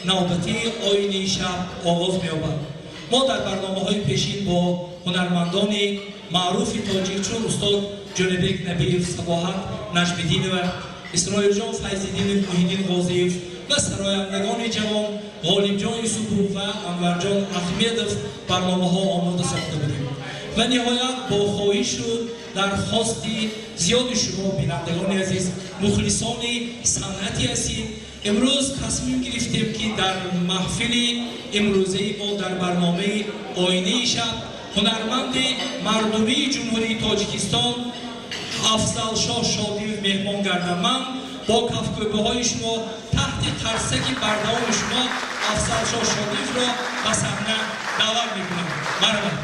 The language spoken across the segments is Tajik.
Навбатии Оинаи шаб оғоз меёбад. Мо дар барномаҳои пешин бо ҳунармандони маъруфи тоҷик чун устод Ҷонибек Набиев, Сабоҳат Наҷмиддинова, Исроилҷон Файзиддинов, Муҳиддин Ғозиев ва сарояндагони ҷавон Ғолибҷон Юсупов ва Анварҷон Ахмедов барномаҳо омода сохта будем. Ва ниҳоят бо хоҳишу дархости зиёди шумо, бинандагони азиз, мухлисони санъати асил, имрӯз тасмим гирифтем, ки дар маҳфили имрӯзаи мо, дар барномаи Оинаи шаб, ҳунарманди мардумии Ҷумҳурии Тоҷикистон Афзалшоҳ Шодиев меҳмон гардам. Ман бо кафкӯбиҳои шумо, таҳти қарсаки бардавоми шумо Афзалшоҳ Шодиевро ба саҳна даъват мекунам. Марҳамат.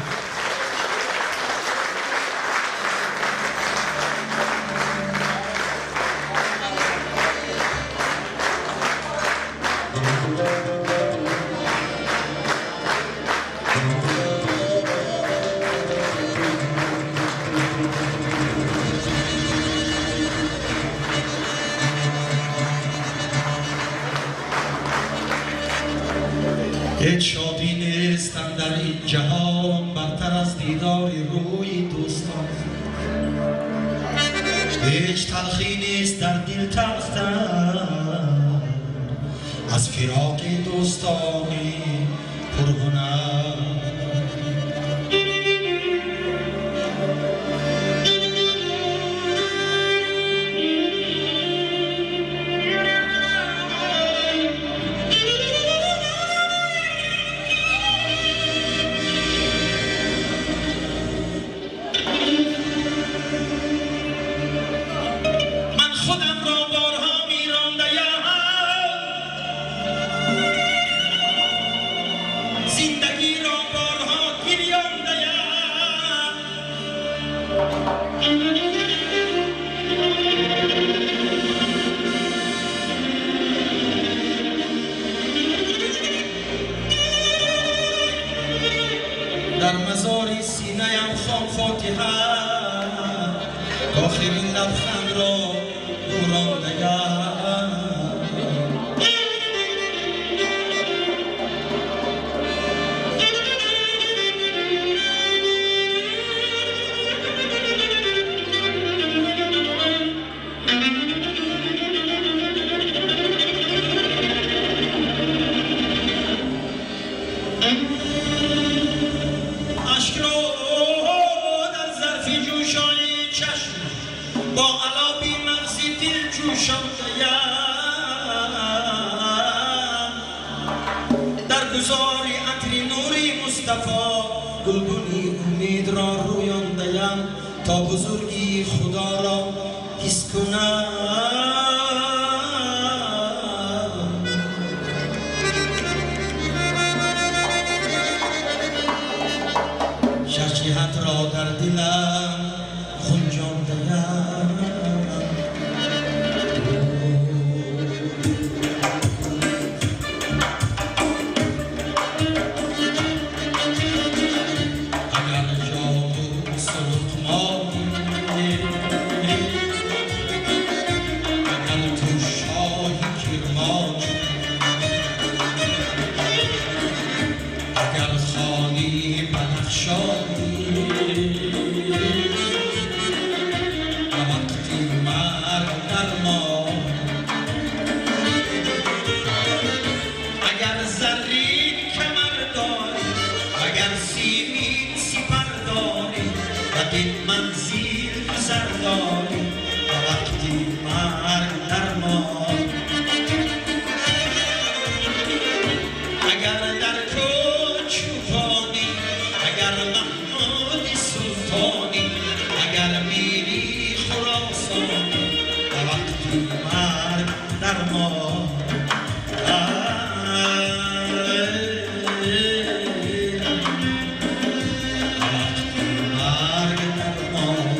Ҳеҷ шодӣ нест андар ин ҷаҳон бартар аз дидори рӯи дӯстон. Ҳеҷ талхӣ нест дар дил талхтар аз фироқи дӯстони пурҳунар. Ман худамро борҳо мерондаям, зиндагиро борҳо гирёндаям. Дар мазори синаям хон фотиҳа, охирин лабхандро гӯрондаям. Ашкро дар зарфи ҷӯшони чашм бо алоби мағзи дил ҷӯшондаям. Дар гузори атри нури Мустафо гулгуни умедро рӯёндаям, то бузургии Худоро ҳис кунам. Шаш ҷиҳатро дар дилам хунҷондаям. Агар ҷобус луқмонӣ, агар ту шоҳи Кирмонӣ, агар хони Бадахшонӣ, ба вақти марг дармон. Агар заррин камар дорӣ, агар симин сипар дорӣ, ба дин манзил гузар дорӣ, ба вақти марг дармон. Агар дар кӯчупонӣ, агар Маҳмуди султонӣ, агар мири Хуросонӣ, ба вақти марг дармон. Ба вақти марг дармон.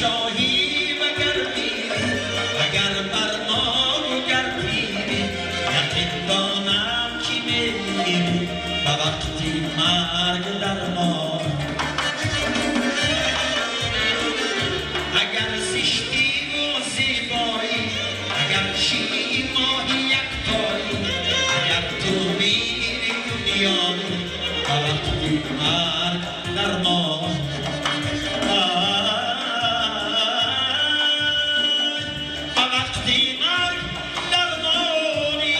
شاهی وگر میری، اگر برنا وگر پیری، یقین دانم که میمیری به وقتی مرگ درمانی. اگر زشتی و زیبایی، اگر شیعی ماهی یکتایی، اگر تو میری دنیایی به وقتی مرگ درمانی. به وقتی مرگ درمانی.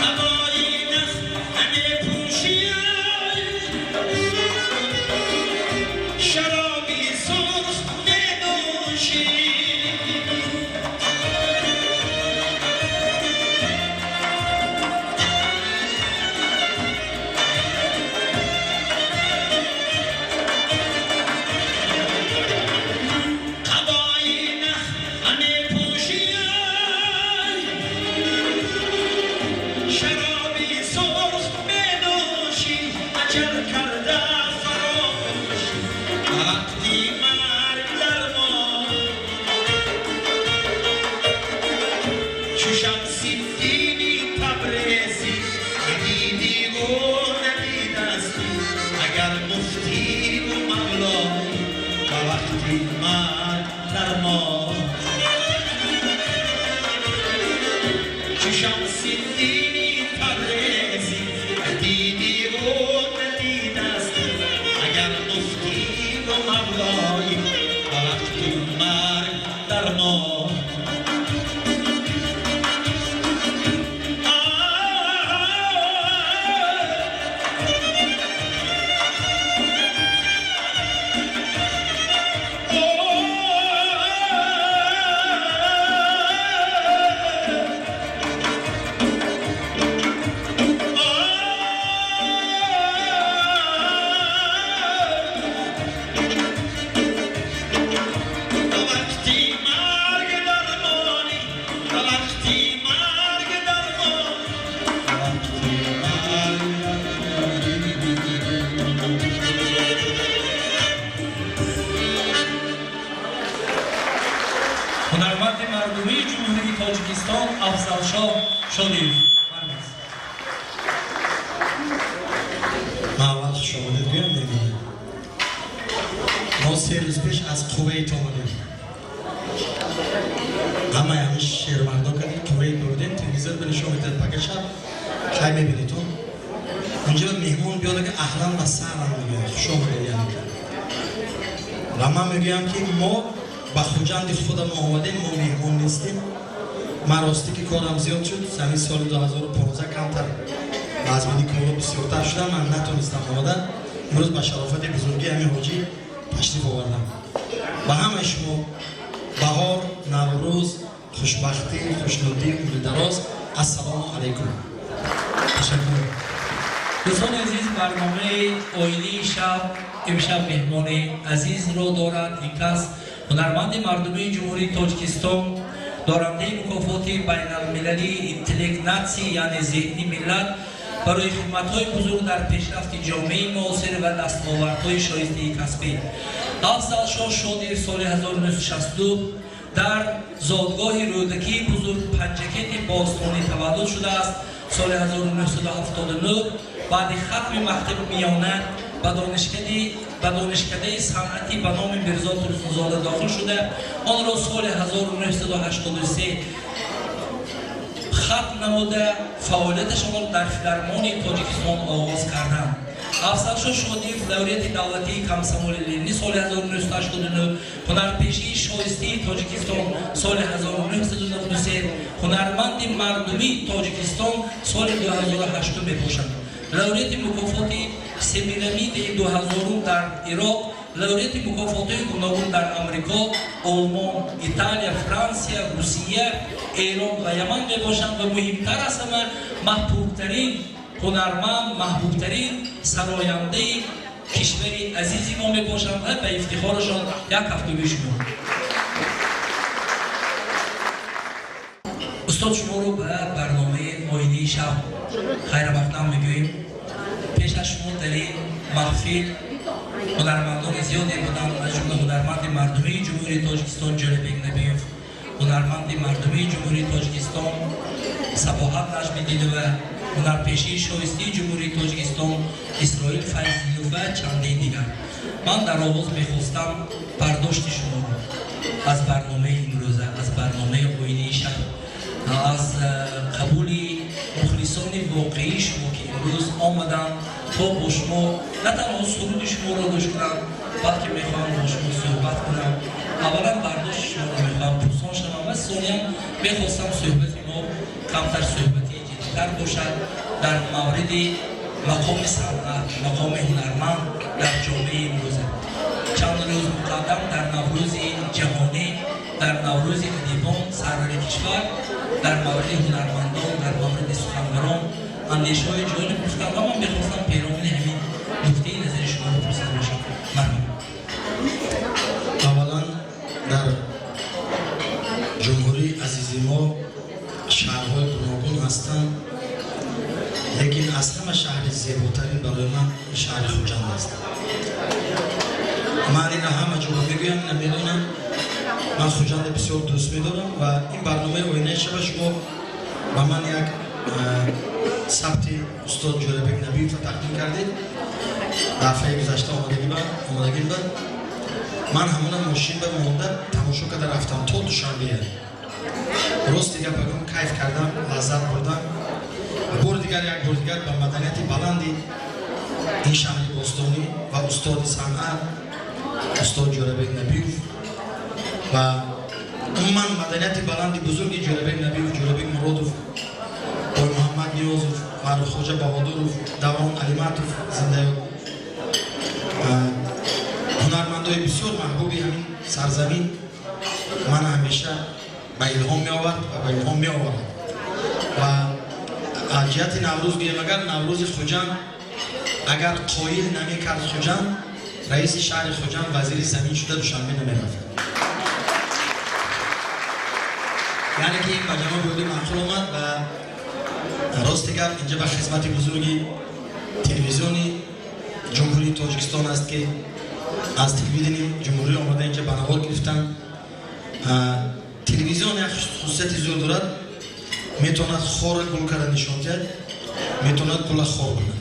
قبای نخ همه پوشی، شرابی سرخ می نوشی. قبای نخ همه پوشی، شرابی سرخ می نوشی. اجل کرده فراموشی به وقتی مرگ درمانی. چو شمس الدین تبریزی ندیدی و ندیدستی، اگر مفتی و مولایی به وقتی مرگ درمانی. چو شمس الدین تبریزی ندیدی و ندیدستی، اگر مفتی و مولایی به وقتی مرگ درمانی. وقتی مرگ درمانی، وقتی مرگ درمانی، وقتی مرگ درمانی. Ҳунарманди мардумии Ҷумҳурии Тоҷикистон Афзалшоҳ Шодиев. Марҳамат. Ман аввал хушомадед гӯям мемонам. Мо 3 рӯз пеш аз Кувейт омадем. Ҳамаи ҳамин шермандо кардем, Кувейт бурдем, телевизор ба нишон медиҳад, пага шаб хай мебинед то. Унҷо меҳмон биёд, ки аҳлан ва саҳлан мегӯяд, хуш омадед яъне. Ва ман мегӯям, ки мо ба Хуҷанди худамон омадем, мо меҳмон нестем. Ман ростӣ ки корам зиёд шуд, ҳамин соли 2015 камтар вазмини корро бисёртар шудам, ман натонистам омадан. Имрӯз ба шарофати бузургии ҳамин ҳоҷӣ ташриф овардам. Ба ҳамаи шумо баҳор, Наврӯз, хушбахтӣ, хушнудӣ, умри дароз. Ассалому алайкум. Ташаккур. Дӯстони азиз, барномаи оилии шаб имшаб меҳмони азизро дорад. Ин кас ҳунарманди мардумии Ҷумҳурии Тоҷикистон, дорандаи мукофоти байналмилалии интеллект нации, яъне зеҳни миллат, барои хидматҳои бузург дар пешрафти ҷомеаи муосир ва дастовардҳои шоистаи касбӣ. Афзалшоҳ Шодиев соли 1962 дар зодгоҳи Рӯдакии бузург, Панҷакенти бостонӣ, таваллуд шудааст. Соли 1979 баъди хатми мактаби миёна ба донишкадаи санъатӣ ба номи Мирзо Турсунзода дохил шуда, онро соли 1983 хатм намуда, фаъолияташонро дар Филармонияи Тоҷикистон оғоз карданд. Афзалшоҳ Шодиев лауреати давлатии Комсомоли Ленини соли 1989, ҳунарпешии шоистаи Тоҷикистон соли 1993, ҳунарманди мардумии Тоҷикистон соли 2008 мебошад. Лауреати мукофоти Семирамидаи 2000 дар Ироқ, лауреати мукофотҳои гуногун дар Амрико, Олмон, Италия, Франсия, Русия, Эрон ва Яман мебошанд ва муҳимтар аз ҳама маҳбубтарин ҳунарманд, маҳбубтарин сарояндаи кишвари азизи мо мебошанд ва ба ифтихорашон як ҳафтуби шумо. Устод, шуморо ба барномаи Оинаи шаб хайрмақдам мегӯем. Пеш аз шумо дар ин маҳфил ҳунармандони зиёде буданд, аз ҷумла ҳунарманди мардумии Ҷумҳурии Тоҷикистон Ҷӯрабек Набиев, ҳунарманди мардумии Ҷумҳурии Тоҷикистон Сабоҳат Наҷмиддинова, ҳунарпешии шоистии Ҷумҳурии Тоҷикистон Исроил Файзиддинов ва чандин дигар. Ман дар оғоз мехостам бардошти шуморо аз барномаи имрӯза, аз барномаи Оинаи шаб, аз қабули мухлисони воқеии шумо, ки имрӯз омаданд то бо шумо на танҳо суруди шуморо гӯш кунанд, балки мехоҳам бо шумо суҳбат кунам. Аввалан бардошти шуморо мехоҳам пурсон шавам ва сониян мехостам суҳбати мо камтар суҳбати ҷиддитар бошад дар мавриди мақоми санъат, мақоми ҳунарманд дар ҷомеаи имрӯза. Чанд рӯз муқаддам дар Наврӯзи ҷаҳонӣ, дар Наврӯзи адибон сарвари кишвар дар мавриди ҳунармандон, дар мавриди суханварон андешаҳои ҷолиб гуфтанд ва ман мехостам перомуни ҳамин нуқтаи назари шуморо пурсида бошам. Марҳамат. Аввалан, дар ҷумҳурии азизи мо шаҳрҳои гуногун ҳастанд, лекин аз ҳама шаҳри зеботарин барои ман шаҳри Хуҷанд аст. Ман ина ҳама ҷо мегӯям, ина медонам, ман Хуҷанда бисёр дӯст медорам ва ин барномаи Оинаи шаба шумо ба ман як сабти устод Ҷӯрабек Набиевро тақдим кардед. Дафъаи гузашта омадагим ба ман ҳамона мошин ба монда тамошо карда рафтам то Душанбея. Рости гап бигӯм, кайф кардам, лаззат бурдам. Бори дигар, як бори дигар ба маданияти баланди ин шаҳри бостонӣ ва устоди санъат устод Ҷӯрабек Набиев ва умуман маданияти баланди бузурги Ҷӯрабек Набиев, Ҷӯрабек Муродов, Бой Муҳаммад Ниёзов, Маъруфхоҷа Баҳодуров, Даврон Алиматов зиндаёд, ҳунармандои бисёр маҳбуби ҳамин сарзамин ман ҳамеша ба илҳом меовард ва ба илҳом меоварад. Ва аз ҷиҳати Наврӯз гӯем, агар Наврӯзи Хуҷанд агар қоил намекард Хуҷанд, раиси шаҳри Хуҷанд вазири замин шуда Душанбе намерафт. Яъне ки ин ба ҷаноби олӣ маъқул омад ва рости гап, инҷа ба хизмати бузурги телевизиони Ҷумҳурии Тоҷикистон аст, ки аз телевидени ҷумҳурӣ омада инҷа ба навор гирифтанд. Телевизион як хусусияти зӯр дорад: метавонад хорро гул карда нишон диҳад, метавонад гула хор кунад.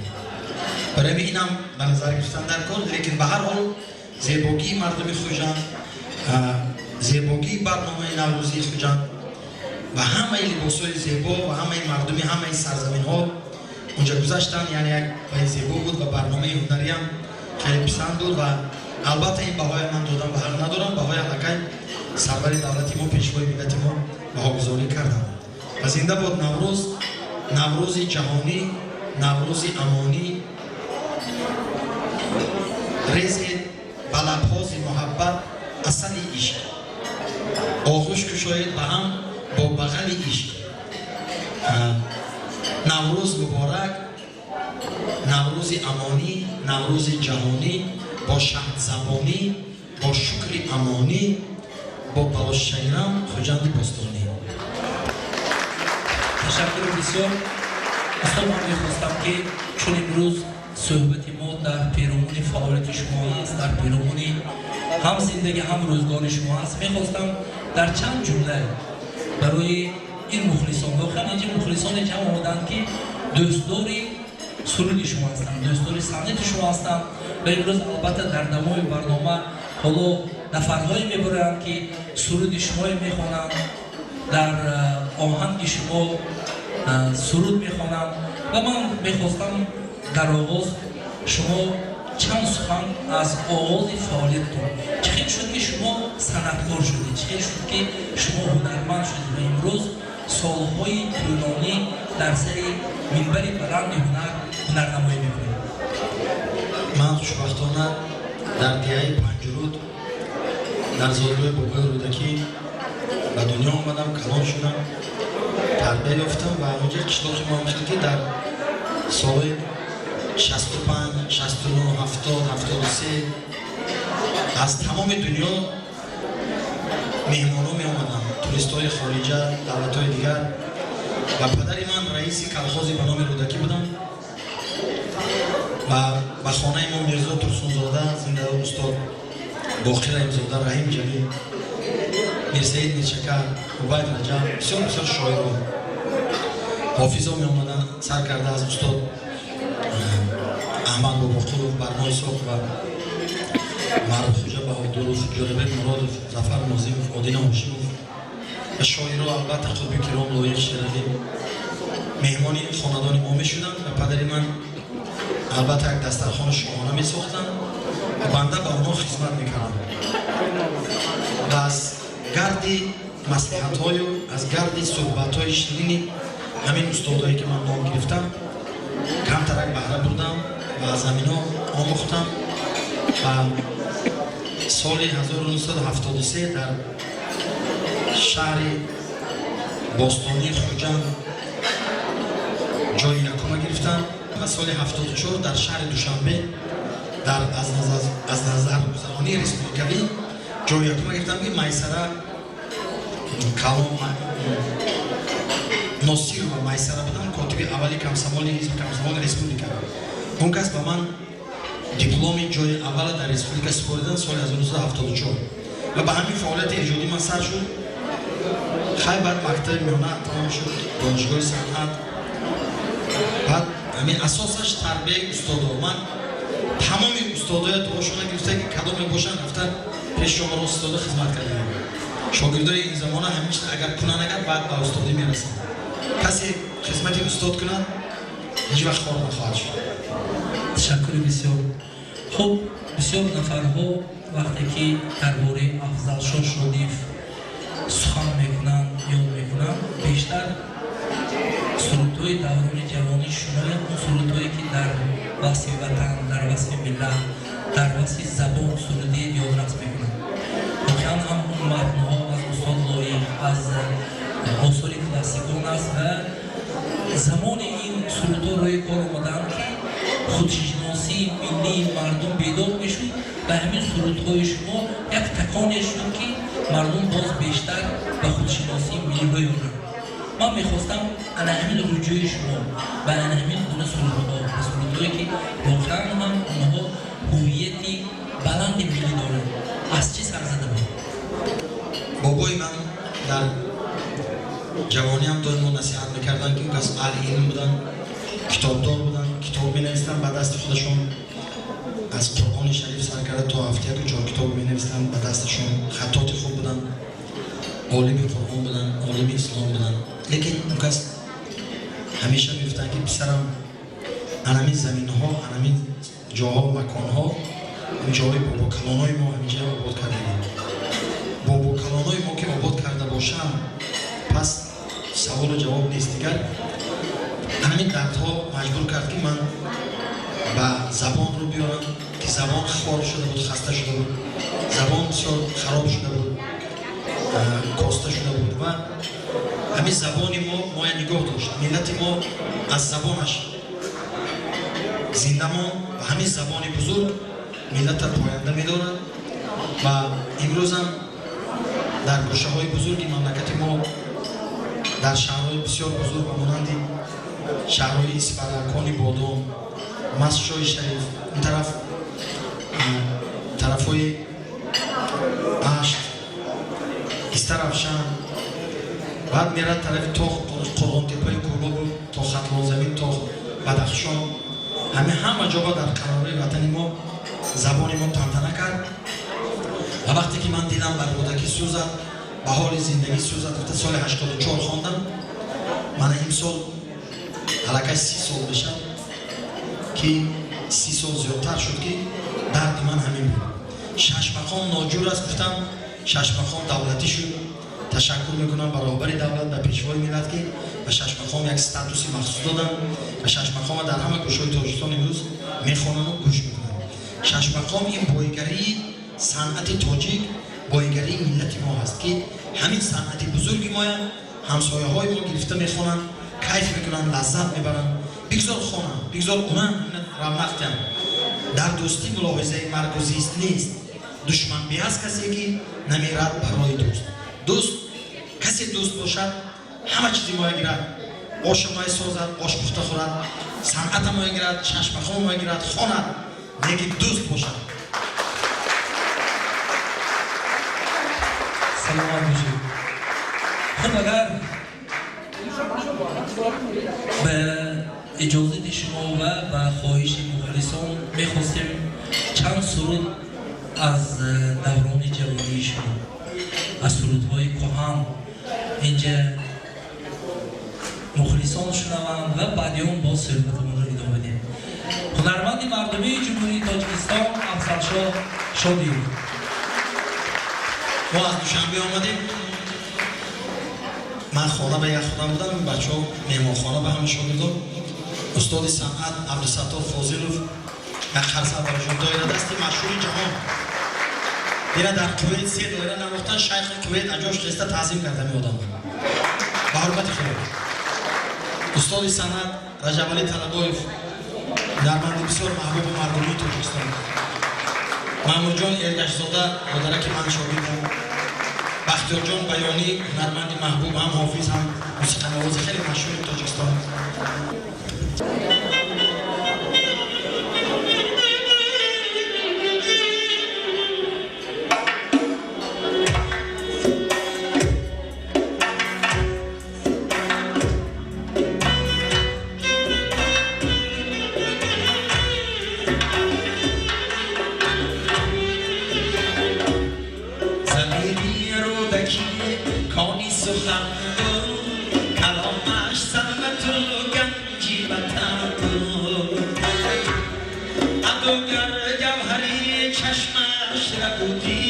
Барои ҳамин инам ба назар гирифтан дар кор. Лекин ба ҳар ҳол зебогии мардуми Хуҷанд, зебогии барномаи наврӯзии Хуҷанд ва ҳамаи либосҳои зебо ва ҳамаи мардуми ҳамаи сарзаминҳо унҷа гузаштанд, яъне як баи зебо буд ва барномаи ҳунариам хеле писанд буд. Ва албатта ин баҳоя ман додан ба ҳақ надорам, баҳои аллакай сарвари давлати мо, пешвои миллати мо баҳогузорӣ карданд. Ва зинда бод Наврӯз, Наврӯзи ҷаҳонӣ, Наврӯзи амонӣ. Резед ба лабҳози муҳаббат асали ишқ, оғӯш кушоед ба ҳам бо бағали ишқ. Наврӯз муборак, Наврӯзи амонӣ, Наврӯзи ҷаҳонӣ, бо шаҳдзабонӣ, бо шукри амонӣ, бо балошшайрам Хуҷанди бостонӣ. Ташаккури бисёр, устод. Ман мехостам, ки чун имрӯз суҳбати мо дар перомуни фаъолияти шумо аст, дар перомуни ҳам зиндагӣ, ҳам рӯзгори шумо аст, мехостам дар чанд ҷумла барои ин мухлисон, воқеан инҷа мухлисоне ҷамъ омаданд, ки дӯстдори суруди шумо ҳастанд, дӯстдори санъати шумо ҳастанд ва имрӯз албатта дар давоми барнома ҳоло нафарҳое мебуранд, ки суруди шумое мехонанд, дар оҳанги шумо суруд мехонанд. Ва ман мехостам дар оғоз шумо чанд сухан аз оғози фаъолиятон, чӣ хел шуд, ки шумо санъаткор шудед, чӣ хел шуд, ки шумо ҳунарманд шудед ва имрӯз солҳои тӯлонӣ дар сари Минбари баланди ҳунар ҳунарнамоӣ мекунед. Ман хушбахтона дар деҳаи Панҷруд, дар зодгоҳи бобои Рӯдакӣ ба дунё омадам, калон шудам, тарбия ёфтам ва онҷа қишлоқи мо ҳам ки дар солҳои 65, 69, 70, 73 аз тамоми дунё меҳмонҳо меомаданд, туристҳои хориҷа, давлатҳои дигар. Ва падари ман раиси колхози ба номи Рӯдакӣ буданд ва ба хонаи мо Мирзо Турсунзода, зинда, устод Боқир Раҳимзода, Раҳим Ҷалил, Мирсаид Миршакар, Убайд Раҷаб, бисёр бисёр шоиро, ҳофизо меомаданд, сар карда аз устод Аҳмад Бобоқулов, Барно Исоқова, Маъруфхуҷа Баҳодуров, Ҷӯрабек Муродов, Зафар Нозимов, Одина Ҳошимов ва шоиро, албатта, Қурби Киром, Лоиқ Шералӣ меҳмони хонадони мо мешуданд. Ва падари ман албатта як дастархони шоҳона месохтанд ва банда ба онҳо хизмат мекардам ва аз гарди маслиҳатҳою аз гарди суҳбатҳои ширини ҳамин устодое, ки ман ном гирифтам, камтарак баҳра бурдам ва аз ҳамино омӯхтам. Ва соли 1973 дар шаҳри бостонии Хуҷанд ҷои якума гирифтам ва соли 74 дар шаҳри Душанбе дар аз назаргузаронии республикавӣ ҷои якума гирифтам, ки Майсара Калом Носирова Майсара будам, котиби аввали комсомоли ҳизби комсомоли республика. Он кас ба ман дипломи ҷои аввала дар республика супоридан соли 1974 ва ба ҳамин фаъолияти эҷодӣ ман сар шуд. Хай, баъд мактаби миёна тамом шуд, донишгоҳи санъат. Баъд ҳамин асосаш тарбияи устодо. Ман тамоми устодоя дуошона гирифта, ки кадоме бошанд, рафта пеши шумо рост истода хизмат кардем. Шогирдои ин замона ҳамин агар кунанд, агар баъд ба устодӣ мерасанд. Касе хизмати устод кунад, ҳеҷ вақт хор нахоҳад шуд. Ташаккури бисёр. Хуб, бисёр нафарҳо вақте ки дар бораи Афзалшоҳ Шодиев сухан мекунанд, ёд мекунанд, бештар сурудҳои даврони ҷавонии шумоя, он сурудҳое, ки дар васфи ватан, дар васфи миллат, дар васфи забон сурудӣ ёдрас мекунанд. Воқеан ҳам он матнҳо аз устод Лоиқ, аз осори классикон аст ва замони ин сурудҳо рӯи кор омаданд, ки худшиносии миллии мардум бедор мешуд ва ҳамин сурудҳои шумо як таконе шуд, ки мардум боз бештар ба худшиносии миллӣ рӯй оранд. Ман мехостам ана ҳамин руҷӯи шумо ба ана ҳамин гуна сурудҳо, ба сурудҳое, ки воқеан ҳам онҳо ҳувияти баланди миллӣ доранд, аз чӣ сар зада буд? Бобои ман дар ҷавониам доимо насиҳат мекарданд, ки он кас аҳли илм буданд, китобдор буданд, китоб менавистанд ба дасти худашон, аз Қуръони Шариф сар карда то ҳафтяку чор китоб менавистанд ба дасташон, хаттоти хуб буданд, олими Қуръон буданд, олими ислом буданд. Лекин он кас ҳамеша мегуфтанд, ки писарам, анамин заминҳо, анамин ҷоҳо, маконҳо, ҷоҳои бобокалонои мо, ҳаминҷа обод кардагӣ. Бобокалонои мо ки обод карда бошанд, пас саволу ҷавоб нест дигар. Ҳамин дардҳо маҷбур кард, ки ман ба забон рӯ биёрам, ки забон хор шуда буд, хаста шуда буд, забон бисёр хароб шуда буд, коста шуда буд. Ва ҳамин забони мо моя нигоҳ дошт. Миллати мо аз забонаш зинда монд ва ҳамин забони бузург миллата поянда медорад. Ва имрӯзам дар гӯшаҳои бузурги мамлакати мо, дар шаҳрҳои бисёр бузург, ба монанди шаҳрҳои Исфара, Кони Бодом, Мастчои Шариф, ин тараф, тарафҳои Ашт, Истаравшан, баъд мерад тарафи то Қурғонтеппаи Кӯлобу то Хатлонзамин, то Бадахшон, ҳамин ҳама ҷоба дар қарорҳои ватани мо забони мо тантана кард. Ва вақте ки ман дилам бар Рӯдакӣ сӯзад, ба ҳоли зиндагӣ сӯзад, гуфта соли 84 хондам. Мана имсол аллакай 30 сол мешавад, ки 30 сол зиёдтар шуд, ки дарди ман ҳамин буд. Шашмақом ноҷур аст, гуфтам, шашмақом давлатӣ шуд. Ташаккур мекунам ба роҳбари давлат, ба пешвои миллат, ки Ба шашмақом як статуси махсус доданд ва шашмақома дар ҳама гӯшаҳои Тоҷикистон имрӯз мехонанду гӯш мекунанд. Шашмақом ин боигарии санъати тоҷик, боигарии миллати мо ҳаст, ки ҳамин санъати бузурги моя ҳамсояҳои мо гирифта мехонанд, кайф мекунанд, лаззат мебаранд. Бигзор хонанд, бигзор унам равнақ диҳанд. Дар дӯстӣ мулоҳизаи маргу зист нест. Душман беҳаст касе, ки намерад барои дӯст. Дӯст касе дӯст бошад, ҳама чизи моя гирад, оша моя созад, ош пухта хӯрад, санъата моя гирад, шашмақома моя гирад, хонад, лекин дӯст бошад. Саломат бошед. Хуб, агар ба иҷозати шумо ва ба хоҳиши мухлисон, мехостем чанд суруд аз даврони ҷавонии шумо, аз сурудҳои кӯҳан инҷа мухлисон шунаванд ва баъди он боз суҳбатамонро идома диҳем. Ҳунарманди мардумии Ҷумҳурии Тоҷикистон Афзалшоҳ Шодиев. Мо аз Душанбе омадем. Ман хона ба як худам будам, бачаҳо меҳмонхона ба ҳама шогирдон. Устоди санъат Абдусаттор Фозилов, як қарса барошон, доирадасти машҳури ҷаҳон. Ина дар Кувейт се доира навохтан, шайхи Кувейт аҷош хеста таъзим карда меодам. Ба ҳурмати Худо. Устоди санъат Раҷабалӣ Талабоев, ҳунарманди бисёр маҳбуби мардумии Тоҷикистон. Маъмурҷон Эргашзода, модараки ман, шогирдам. Бахтиёрҷон Баёнӣ, ҳунарманди маҳбуб, ҳам ҳофиз, ҳам мусиқанавози хеле машҳури Тоҷикистон. Замири Рӯдакӣ кони сухан буд, каломаш сарвату ганҷи ватан буд. Адугар гавҳари чашмаш рабудӣ,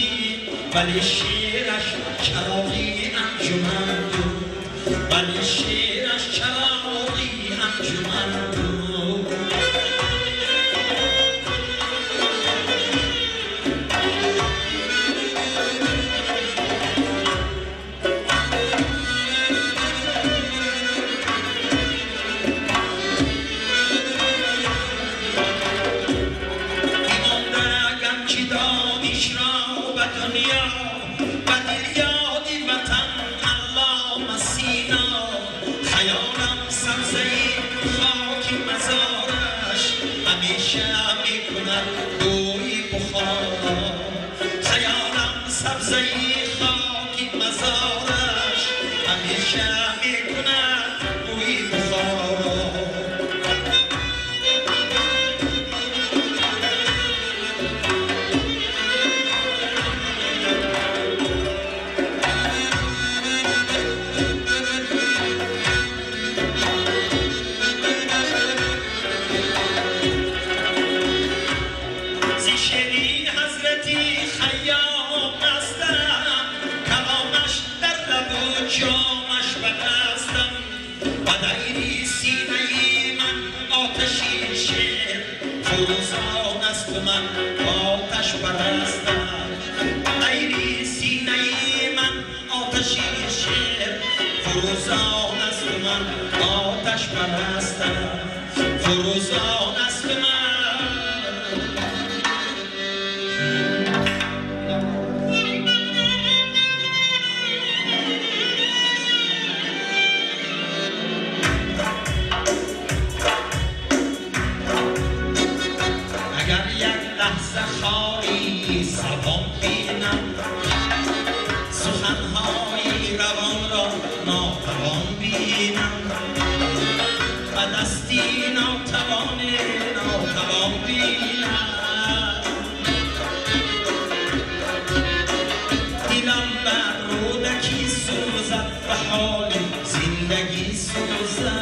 вале шеъраш чароғи анҷуман буд, вале шеъраш чароғи анҷуман буд. Монда ганҷи дониш ро ба дунё, ба дил ёди ватан Аллома Сино. Хаёлам сабзаи хоки мазораш ҳамеша мекунад бӯи Бухоро. Хаёлам сабзаи хоки мазораш ҳамеша мекунад бӯи Бухоро. Зи шери ҳазрати Хайём ҳастам, каломаш дар лабу ҷомаш ба дастам. Ба дайри синаи ман оташи шер фурӯзон асту ман оташ барастам. Ба дайри синаи ман оташи шер фурӯзон асту ман оташ барастам. Фурӯзон асту ман. Агар як лаҳза хори забон бинам, суханҳои равонро нотавон бинам, ба дасти нотавоне нотавон бинам. Дилам бар Рӯдакӣ сӯзад, ба ҳоли зиндагӣ сӯзад.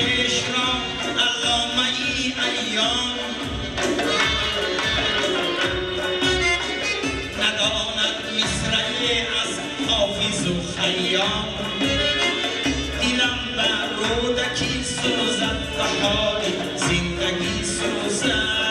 خویش را علامه ایام، نداند مصرعی از حافظ و خیام. دلم بر رودکی سوزد، به حال زندگی سوزد.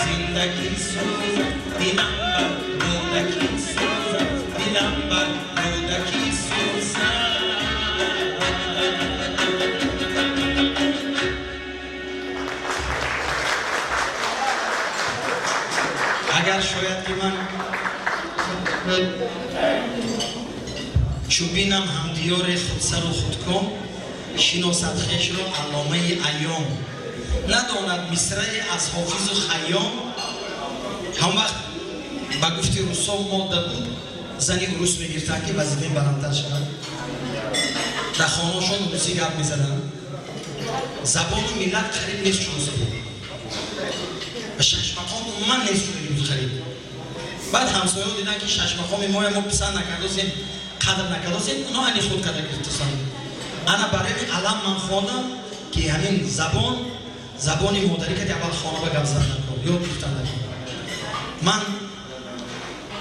زندگی سوزد، دلم بر رودکی سوزد، دلم بر رودکی سوزد. اگر شاید که من چو بینم همدیار خودسر و خودکام، شناسد خویش را علامه ایام، نداند مصرعی از حافظ و خیام. هم وقت ба гуфти русо модда буд, зани урус мегирифтанд, ки вазифаи баландтар шавад. Дар хонаошон русӣ гап мезаданд. Забони миллат қариб нест шуда буд ва шашмақом умуман нест шуда буд қариб. Баъд ҳамсояҳо диданд, ки шашмақоми моя мо писанд накардосем, қадр накардосем, оно ани худ карда гирифтасанд. Ана барои алам ман хондам, ки ҳамин забон, забони модарӣ кади аввал хона ба гап задан накун, ёд гирифтан накун. Ман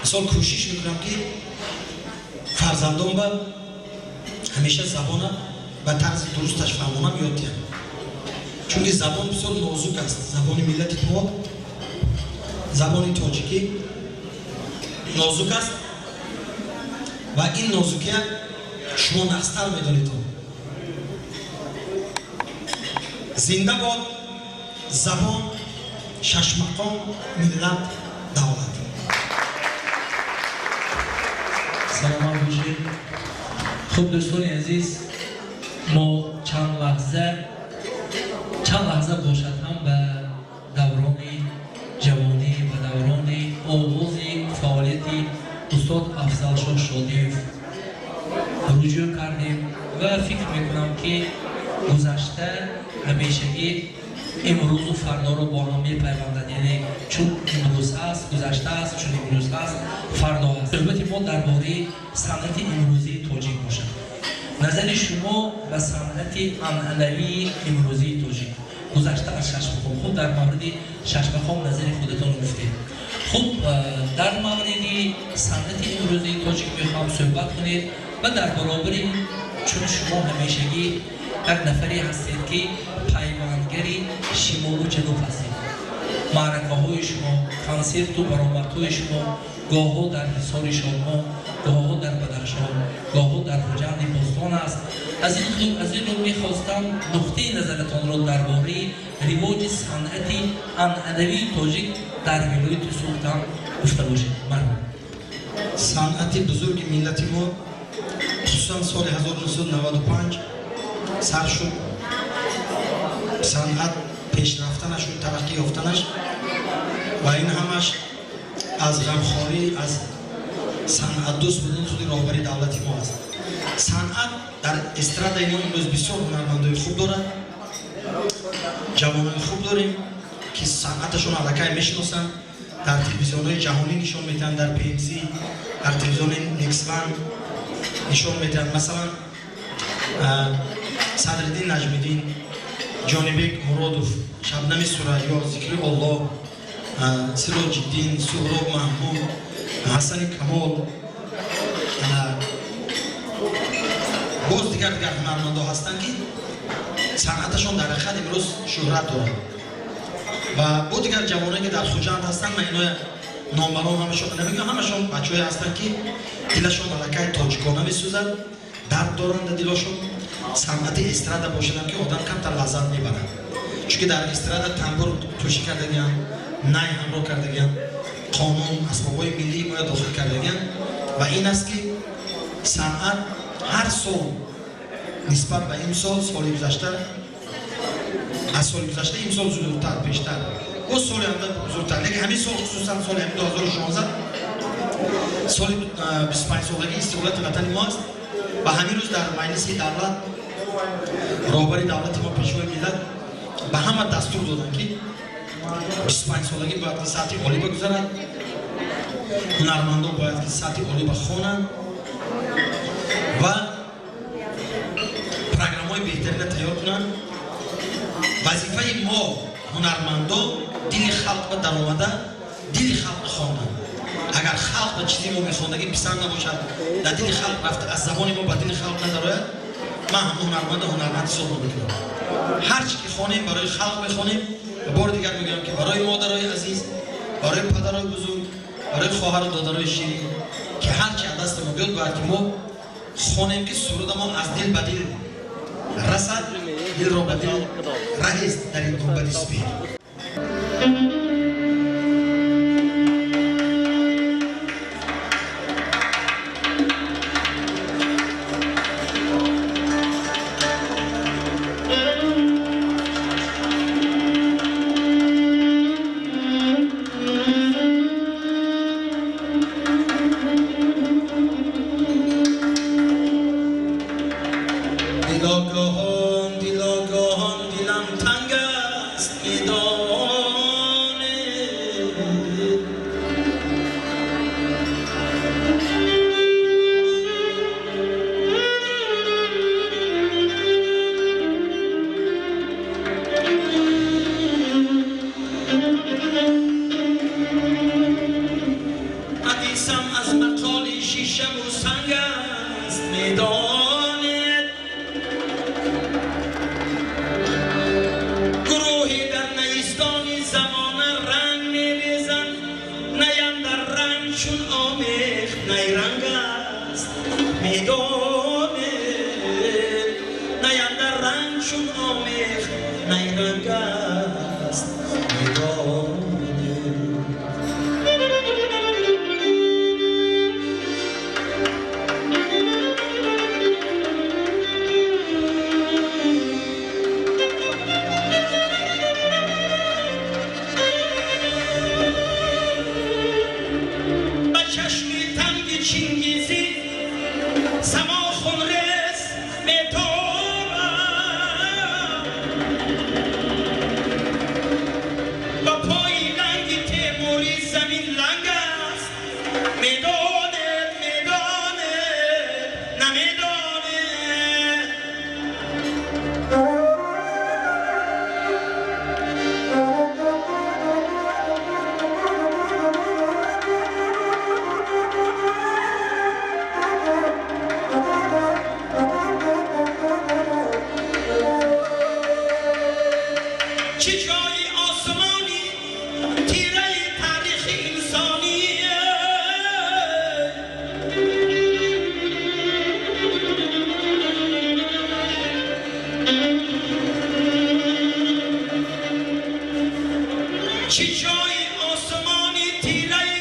мисол кӯшиш мекунам, ки фарзандон ба ҳамеша забона ба тарзи дурусташ фаҳмонам, ёд диҳам, чунки забон бисёр нозук аст. Забони миллати мо, забони тоҷикӣ нозук аст ва ин нозукия шумо нақстар медонед. Зинда бод забон, шашмақом, миллат, давлат. Саломат бошед. Хуб, дӯстони азиз, мо чанд лаҳза бошад ҳам ба даврони ҷавонӣ, ба даврони оғози фаъолияти устод Афзалшоҳ Шодиев руҷӯъ кардем ва фикр мекунам, ки гузашта ҳамешагӣ имрӯзу фардоро бо ҳам мепайвандад. Яъне чун имрӯз ҳаст, гузашта аст, чун имрӯз ҳаст, фардо ҳаст. Суҳбати мо дар бораи санъати имрӯзии тоҷик бошад. Назари шумо ба санъати анъанавии имрӯзии тоҷик гузашта аз шашмақом. Хуб, дар мавриди шашмақом назари худатон гуфтед. Хуб, дар мавриди санъати имрӯзии тоҷик мехоҳам суҳбат кунед ва дар баробари чун шумо ҳамешагӣ як нафаре ҳастед, ки пайвандгари шимолу ҷануб ҳастед, маъракаҳои шумо, консерту баромадҳои шумо гоҳҳо дар Ҳисори Шодмон, гоҳҳо дар Бадахшон, гоҳҳо дар Хуҷанди Бостон аст. Аз ин рӯ мехостам нуқтаи назаратонро дар бораи ривоҷи санъати анъанавии тоҷик дар вилояти Суғд ҳам гуфта бошед. Марҳамат. Санъати бузурги миллати мо хусусан соли 1995 сар шуд. Санъат пешрафтанашу тараққӣ ёфтанаш ва ин ҳамаш аз ғамхорӣ, аз санъатдӯст будани худи роҳбари давлати мо аст. Санъат дар эстрадаи мо имрӯз бисёр ҳунармандои хуб дорад, ҷавонони хуб дорем, ки санъаташон аллакай мешиносанд, дар телевизионҳои ҷаҳонӣ нишон медиҳанд, дар ПМЗ, дар телевизиони Нексван нишон медиҳанд. Масалан, Садриддин Наҷмиддин, Ҷонибек Муродов, Шабнами Сурайё, Зикри Оллоҳ, Сироҷиддин, Суҳроб Маҳмуд, Ҳасани Камол, боз дигар дигар ҳунармандо ҳастанд, ки санъаташон дар ҳақиқат имрӯз шӯҳрат дорад. Ва бо дигар ҷавоное, ки дар Хуҷанд ҳастанд, ман иноя номбарон ҳамашон намегӯям, ҳамашон бачаҳое ҳастанд, ки дилашон аллакай тоҷикона месӯзад, дард доранд дар дилошон. Санъати эстрада бошадам, ки одам камтар лаззат мебарад, чунки дар эстрада тамбур тӯшӣ кардагианд, най ҳамроҳ кардагианд, қонун, асбобҳои миллии моя дохил кардагианд. Ва ин аст, ки санъат Ҳар сол нисбат ба имсол, соли гузашта аз соли гузашта имсол зудтар, пештар о соли анда зудтар, лекин ҳамин сол, хусусан соли 2016, соли 25-солагии истиқлолияти ватани мо аст. Ва ҳамин рӯз дар Маҷлиси давлат роҳбари давлати мо, Пешвои миллат ба ҳама дастур доданд, ки 25-солагӣ бояд ки сатҳи олӣ бигузарад, ҳунармандон бояд ки сатҳи олӣ бихонанд ва программаҳои беҳтарина тайёр кунанд. Вазифаи мо, ҳунармандон, дили халқ ба даромада, дили халқ хондан. Агар халқ ба чизи мо мехондагӣ писанд набошад, дар дили халқ рафта, аз забони мо ба дили халқ надарояд, ман ҳам ҳунарманда ҳунарманд ҳисоб намекунам. Ҳар чи ки хонем, барои халқ мехонем. Бори дигар мегӯям, ки барои модарои азиз, барои падарои бузург, барои хоҳару додарои ширин, ки ҳар чи аз дасти мо биёд, бояд ки мо хонем, ки сурудамо аз дил ба дил расад, дилро ба дил раҳест дар ин гунбади супер. Дилогоҳон, дилогоҳон, дилам танг аст, медонед. Ҳадисам аз мақоли шишаву санг аст, медонед. Гурӯҳе дар наистони замона ранг мерезанд, наям дар ранг чун омехт найранг аст, медонед. Наям дар ранг чун омехт найранг аст, медонед. Ба чашми танги Чингизӣ само хунрез метобад, ба пои ланги Темурӣ замин ланг аст, медонед, медонед, намедонед. Чӣ ҷои осмонӣ тираи таърихи инсонӣ, чӣ ҷои осмони тираи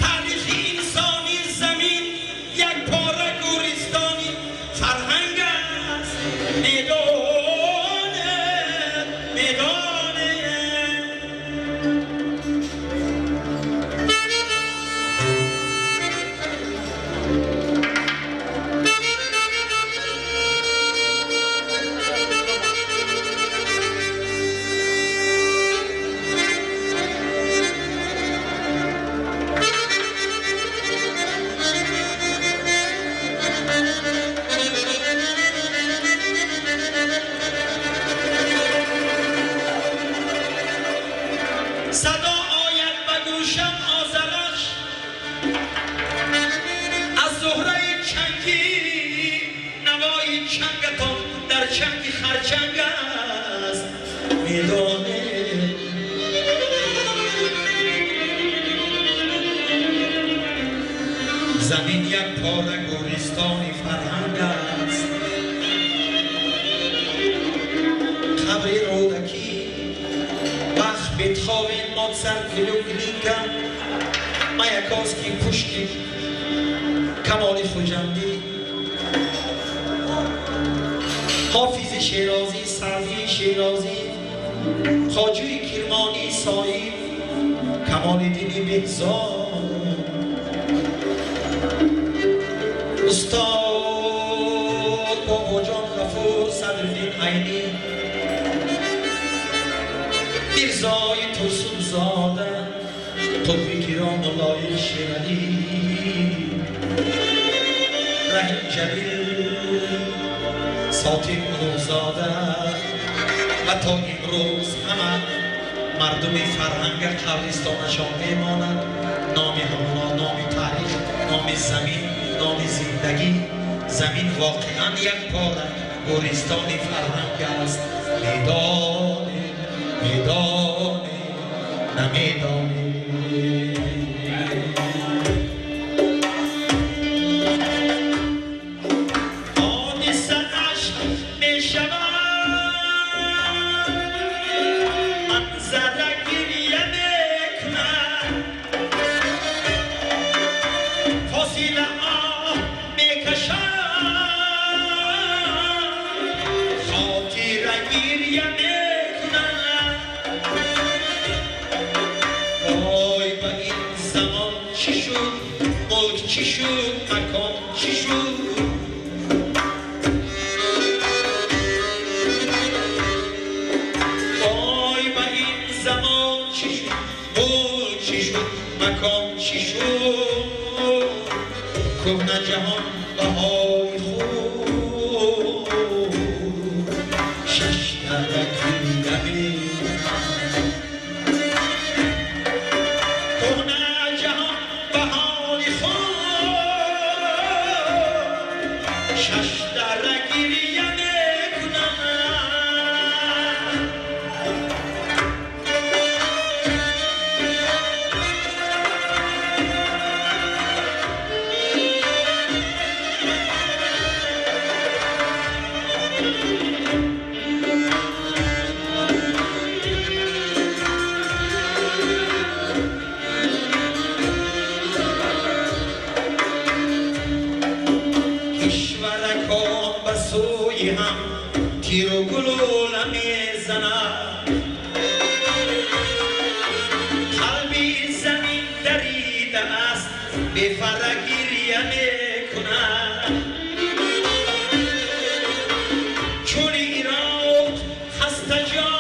таърихи инсонӣ, замин як пора гӯристони фарҳанг аст, медонед, медонед. Садо ояд ба гӯшам Озарахш аз зуҳраи чангӣ, навои чангатон дар чанги харчанг аст, медонед. Замин як пора гӯристони фарҳанг аст. Қабри Рӯдакӣ, Бах, Бетховен, Моцарт, Глюк, Глинка, Маяковский, Пушкин, Камоли Хуҷандӣ. Ҳофизи Шерозӣ, Саъдии Шерозӣ, Хоҷуи Кирмонӣ, Соиб, Камолиддини Беҳзод, Устод Бобоҷон Ғафур, Садриддин Айнӣ, Мирзои Турсунзода, Қутби Кирому Лоиқ Шералӣ, Раҳим Ҷалил, Сотим Улуғзода ва то имрӯз ҳама мардуми фарҳанг қабристонашон мемонад. Номи ҳамоно, номи таърих, номи замин, номи зиндагӣ. Замин воқеан як пора гӯристони фарҳанг аст. Медонед, медонед, намедонед. Ҳодиса ашк мешавад, манзара гиря мекунад, фосила оҳ мекашад, хотира гиря мекунад. Вой ба ин замон чӣ шуд, мулк чӣ шуд, макон чӣ шуд? Вой ба ин замон чӣ шуд, мулк чӣ шуд, макон чӣ шуд? Кӯҳна ҷаҳон баҳои худ шаш дара гиря мекунад. Кӯҳна ҷаҳон баҳои худ шаш дара гиря мекунад. Кишваракон ба сӯи ҳам тиру гулӯла мезанад, қалби замин даридааст, бефара гиря мекунад. Чун Ироқ хастаҷон,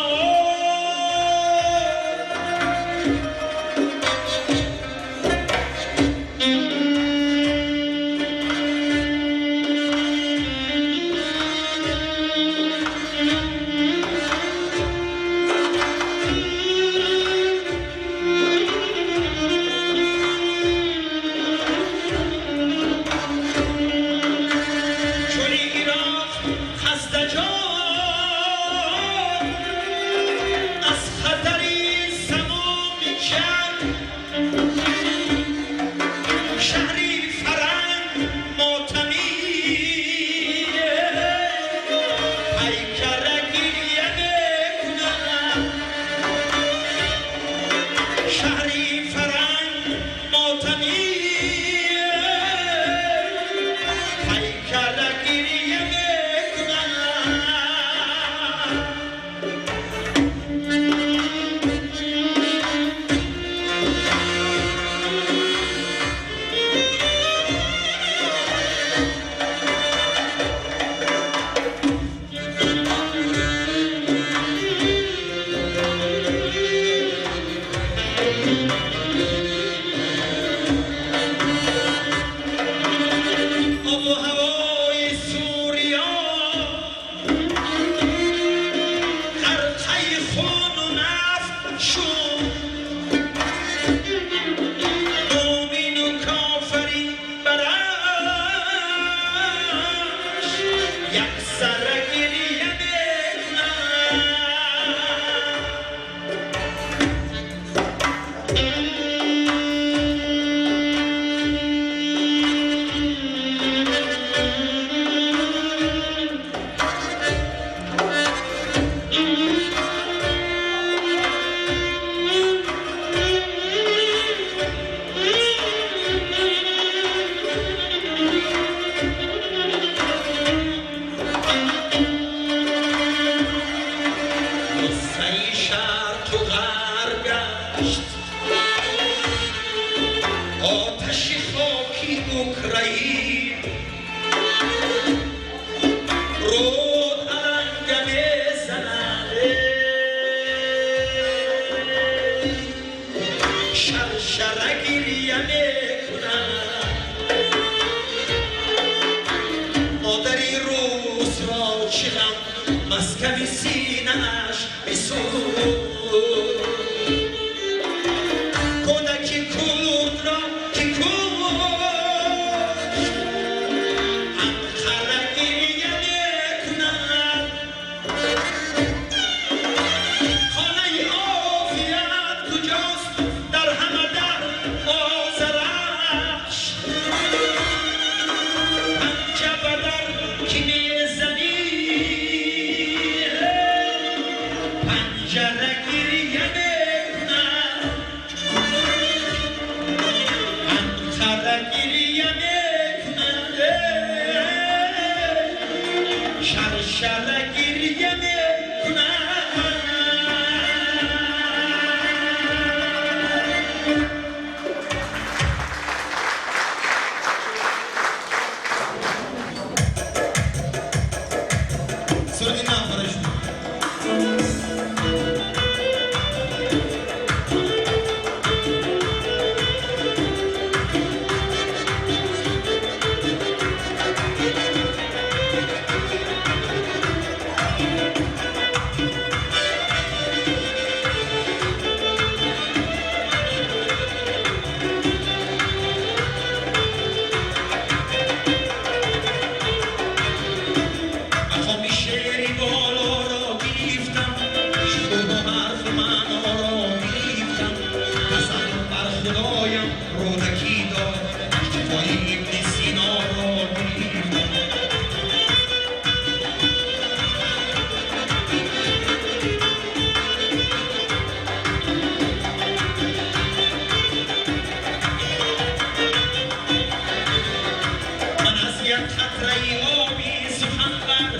Як қатраи оби суханвар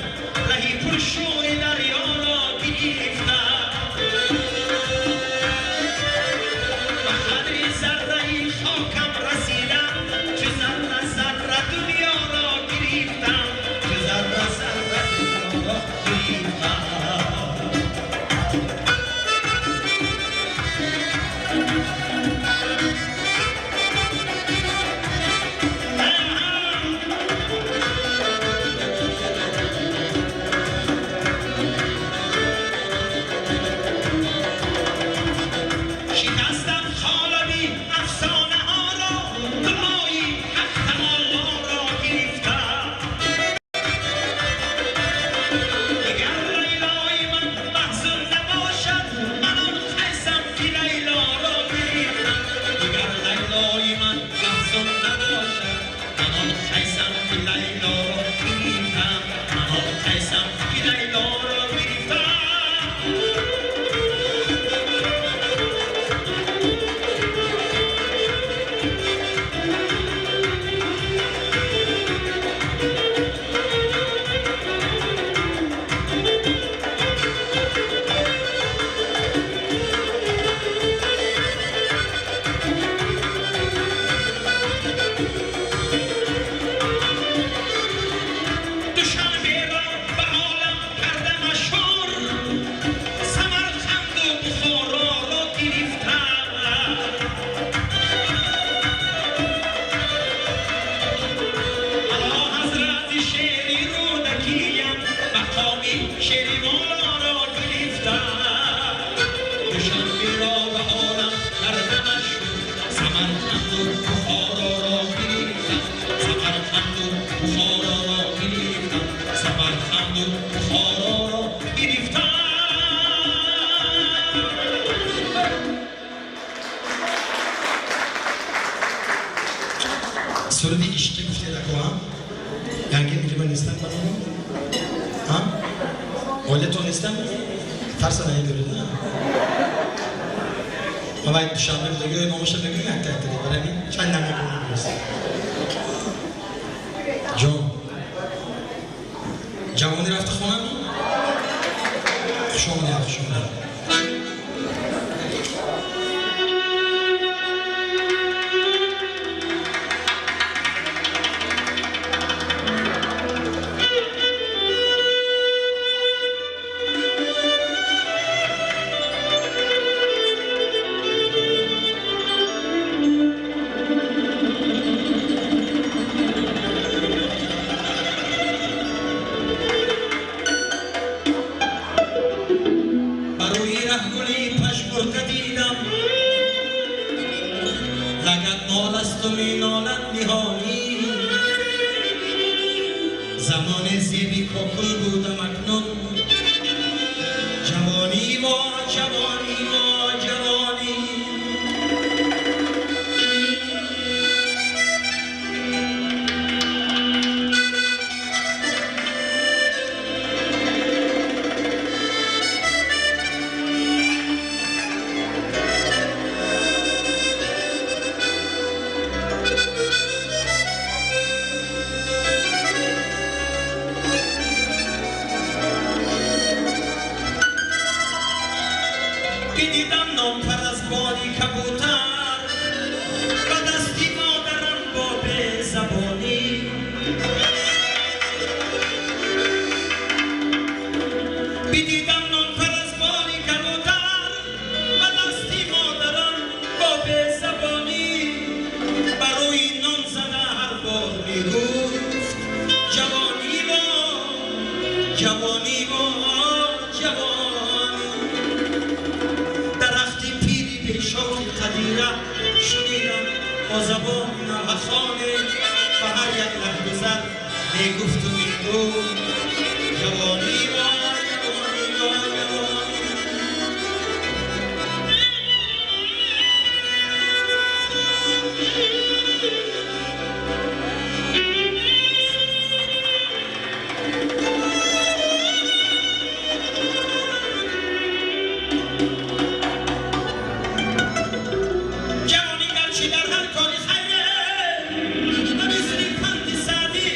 раҳи пуршӯри дарёро гирифта, ба қадри зарраи хокам расидам, чу зарра зарра дунёро гирифтам, чу зарра зарра дунёро гирифтам. Шикастам қолаби афсонаҳоро, дуои ҳақ таолоро гирифтам. Дигар Лайлои ман маҳзун набошад, ман он Қайсам, ки Лайлоро гирифтам. Дигар Лайлои ман маҳзун набошад, ман он Қайсам, ки Лайлоро гирифтам, ман он Қайсам, ки Лайлоро гирифтам. Душанберо ба олам карда машҳур, Самарқанду Бухороро гирифтам. Ало ҳазрати шери Рӯдакиям, мақоми шери волоро гирифтам. Душанберо ба олам карда машҳур, Самарқанду Бухороро гирифтам, Самарқанду Бухороро гирифтам, Самарқанду Бухороро гирифтам. Суруди ишқӣ гуфтед, ако, а? Янги мириба нестанд баромо? А? Оилатон нестанд? Тарса наедоред, а? Мавай Душанбе будагиҳои номаша мегӯем якта якта, барами чанд намекунем дуруст. Ҷон. Ҷавонӣ рафта хонами? Хуш омадед, хуш омадед. Барои раҳгули пажмурда дидам, лагат моласту менолад ниҳонӣ. Замоне зеби кокул будам, акнун ҷавонӣ во, ҷавонӣ во, ҷавонӣ. Бидидам нонпар аз боли кабутар ба дасти модарам бо безабонӣ. Бидидам нонпар аз боли кабутар ба дасти модарам бо безабонӣ. Барои нон зада ҳар бор мегуфт: ҷавонӣ во, ҷавонӣ во, ҷавонӣ. Дарахти пири бешохи қадира шунидам бо забони навҳахоне ба ҳар як раҳгузар мегуфту мегуфт: ҷавонӣ во, ҷавонӣ во, ҷавонӣ. Ҷавонӣ гарчи дар ҳар кори хайре ба мисли панди Саъдӣ.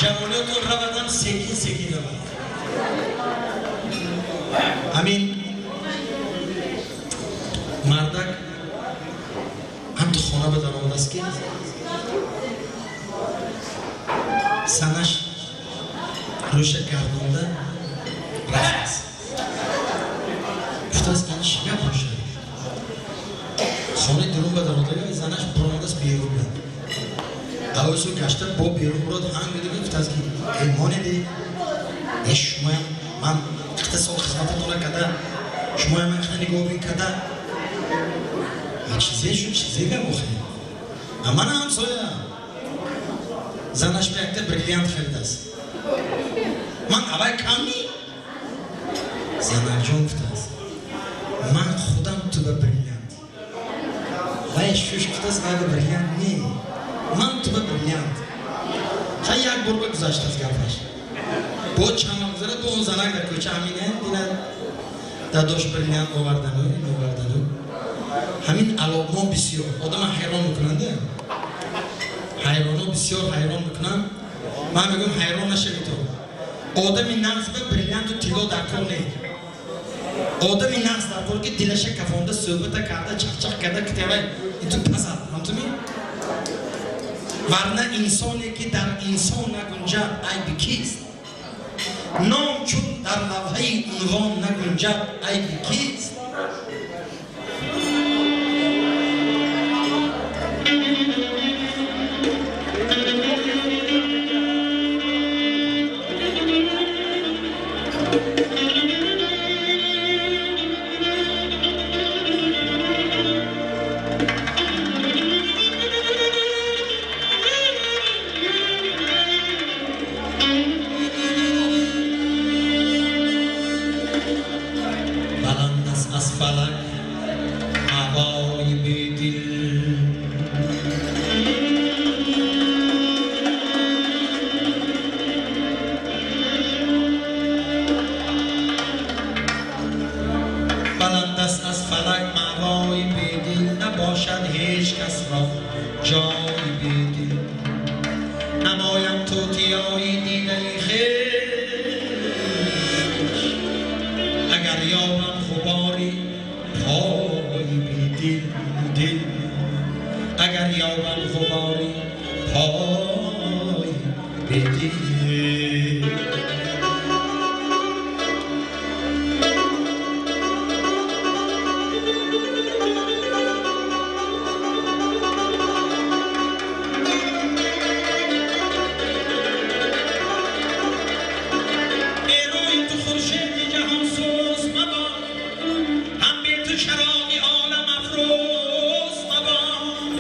Ҷавониётон равадам, секин секин равад. Ҳамин мардак ҳам ту хона ба даромадааст, ки санаш рӯша гардонда рафтааст. Гуфтааст, ин чӣ гап бошад? Хонаи дурун ба даромада, занаш буромадааст берун. Авзу гашта бо берун бурод, ҳанг дига гуфтааст, ки э, монеди, э, шумоям ман қита сол хизмататона када, шумоям ман қита нигоҳбин када, чизе шуд, чизе гап охе? А мана ҳамсоя занаш ба якта бриллиант харидааст, ман авай кам ни? Занакҷон, гуфтааст, ман худам ту ба бриллиант. Вай шуш, гуфтааст, вай ба бриллиант не, ман ту ба бриллиант. Ха, як бор ба гузаштааст гапаш. Бо чанд вақт гузарад, бо он занак дар кӯча ҳамине динад. Дадош бриллиант овардану ин овардану. Ҳамин алоқмон бисёр одама ҳайрон мекунанд. Ҳайроно бисёр ҳайрон мекунанд. Ман мегӯям, ҳайрон нашавед. То одами нағз ба бриллианту тилло дар кор не. Одами нағз дар кор, ки дилаша кафонда, суҳбата карда, чақчақ карда, китавай инту пасад ҳамтуми. Варна инсоне ки дар инсон нагунҷад, айби кист? Ном чун дар лавҳаи унвон нагунҷад, айби кист? Баланд аст аз фалак ҳавои бедил, баланд аст аз фалак маъвои бедил, набошад ҳеҷ кас ро ҷои бедил. Намоям тутиёи дидаи хеш, агар ёбам ғубори пои бедил, дил, агар ёбам ғубори пои бедил. Берои ту хуршеди ҷаҳонсӯз мабод, ҳам бе ту чароғи олам афрӯз мабод,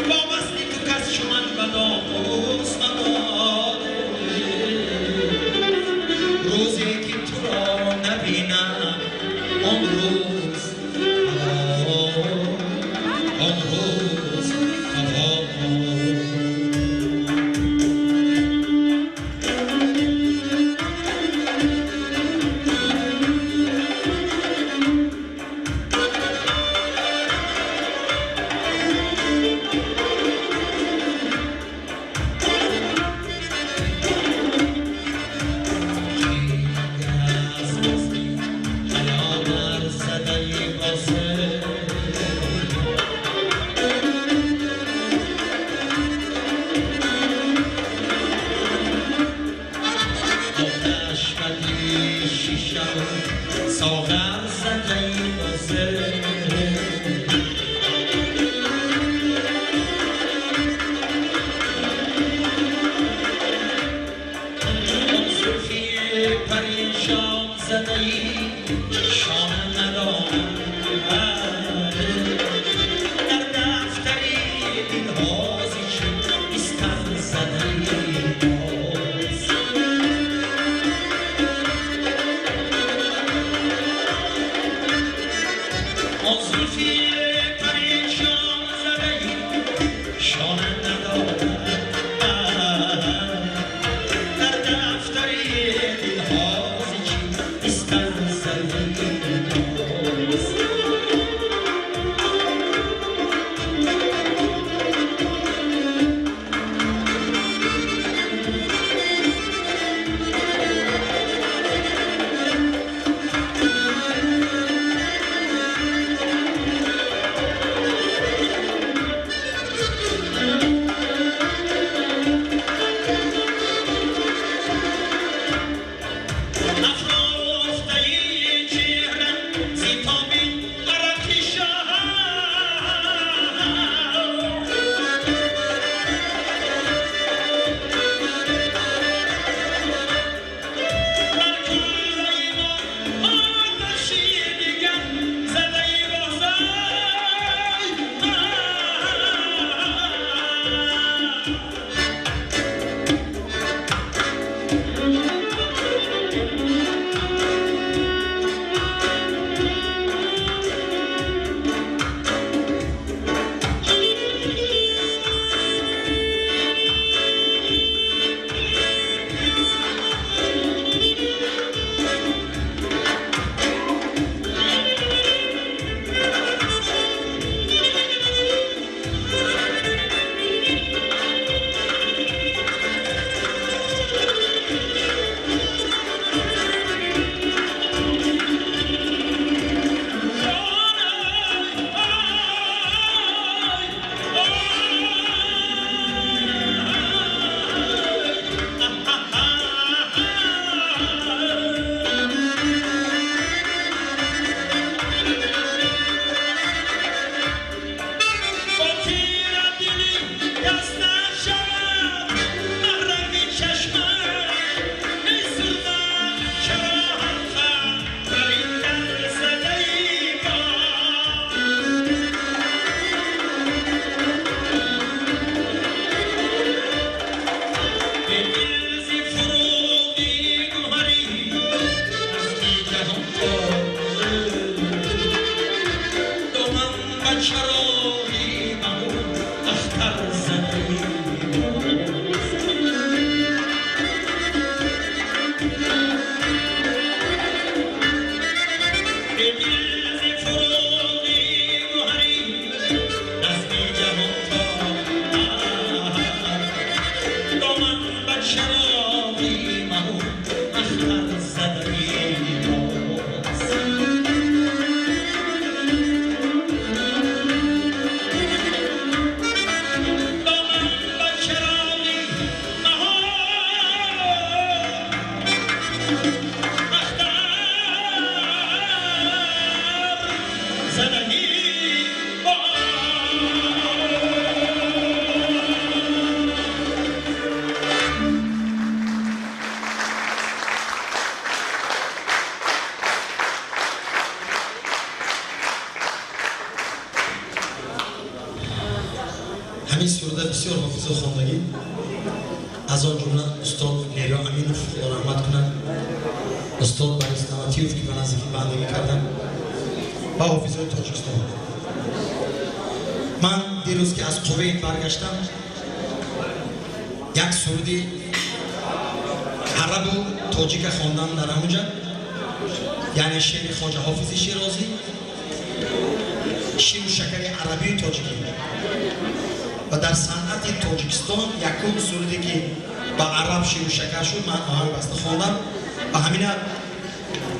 бо васли ту кас чу ман бадомӯз мабод. Рӯзе ки туро набинам, он рӯз ҳаво, он рӯз ҳаво. از وصلی حیا در زده بازه، آتش بدی شیشه و ساغر زده بازه. آن زلفی پریشان زده ای شانه ندارم، در دفتری دلها ز چه استن زده ای باز؟ آن زلفی پریشان زده ای شانه ندارم، در دفتری دلها ز چه استن زده ای باز؟ Ҳамин суруда бисёр ҳофизо хондагӣ, аз он ҷумла устод Неро Аминов, Худо раҳмат кунад, устод Борис Наватиев, ки ба наздикӣ бандагӣ карданд, ва ҳофизои Тоҷикистон. Ман дирӯз ки аз Кувейт баргаштам, як суруди арабу тоҷика хондам дар ҳамунҷа, яъне шеъри Хоҷа Ҳофизи Шерозӣ, ширу шакари арабию тоҷикӣ. Ва дар санъати Тоҷикистон якум суруде ки ба араб ширу шакар шуд, ман оҳанг баста хондам ва ҳамина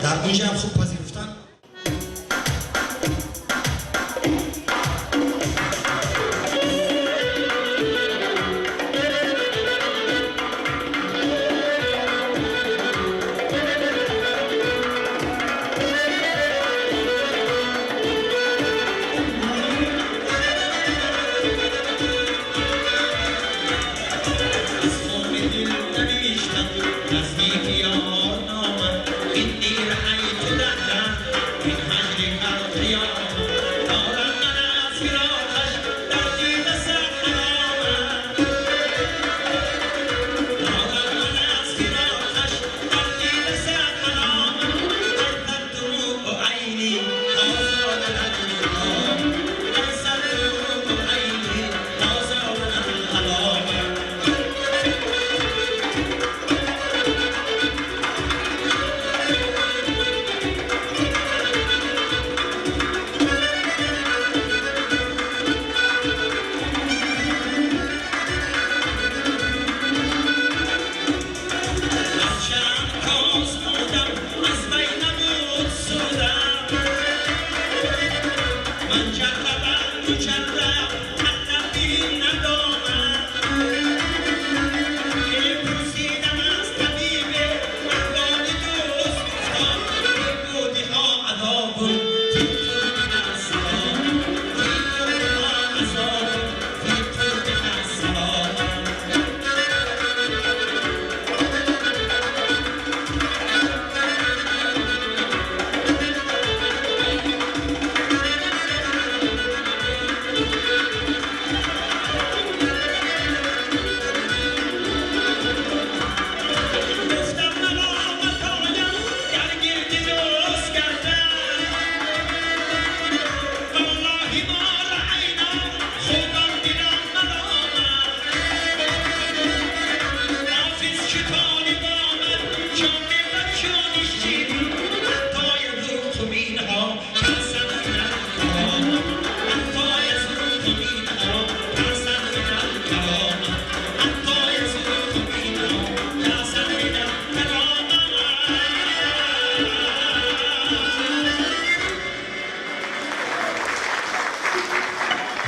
дар унҷа ҳам хуб пазируфтанд.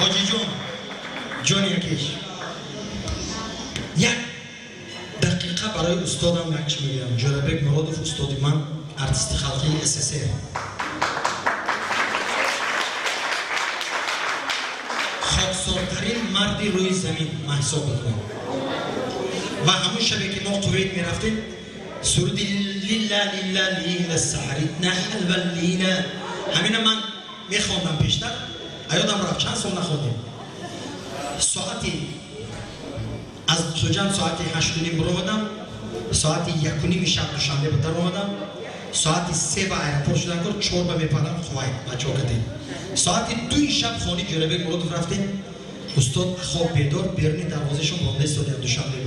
Ҳоҷиҷон, ҷони якеш, як дақиқа барои устодам як чӣ мегӯям. Ҷӯрабек Муродов, устоди ман, артисти халқии СССР, хоксортарин марди рӯи замин ман ҳисоб мекунам. Ва ҳамун шабе ки мо Кувейт мерафтем, суруди лила лила лила саҳритна ҳалва лила, ҳамина ман мехондам пештар, аёдам рафт, чанд сол нахондем. Соати аз Хуҷанд соати 8:30 баромадам, соати 1:30 шаб Душанбе ба даромадам, соати 3 ба аэропорт шудам, кор 4 ба мепарам Кувайт бачаҳо кадем. Соати 2 шаб хони Ҷӯрабек Муродов рафтем, устод хоб бедор, беруни дарвозаашон монда истодем Душанбе.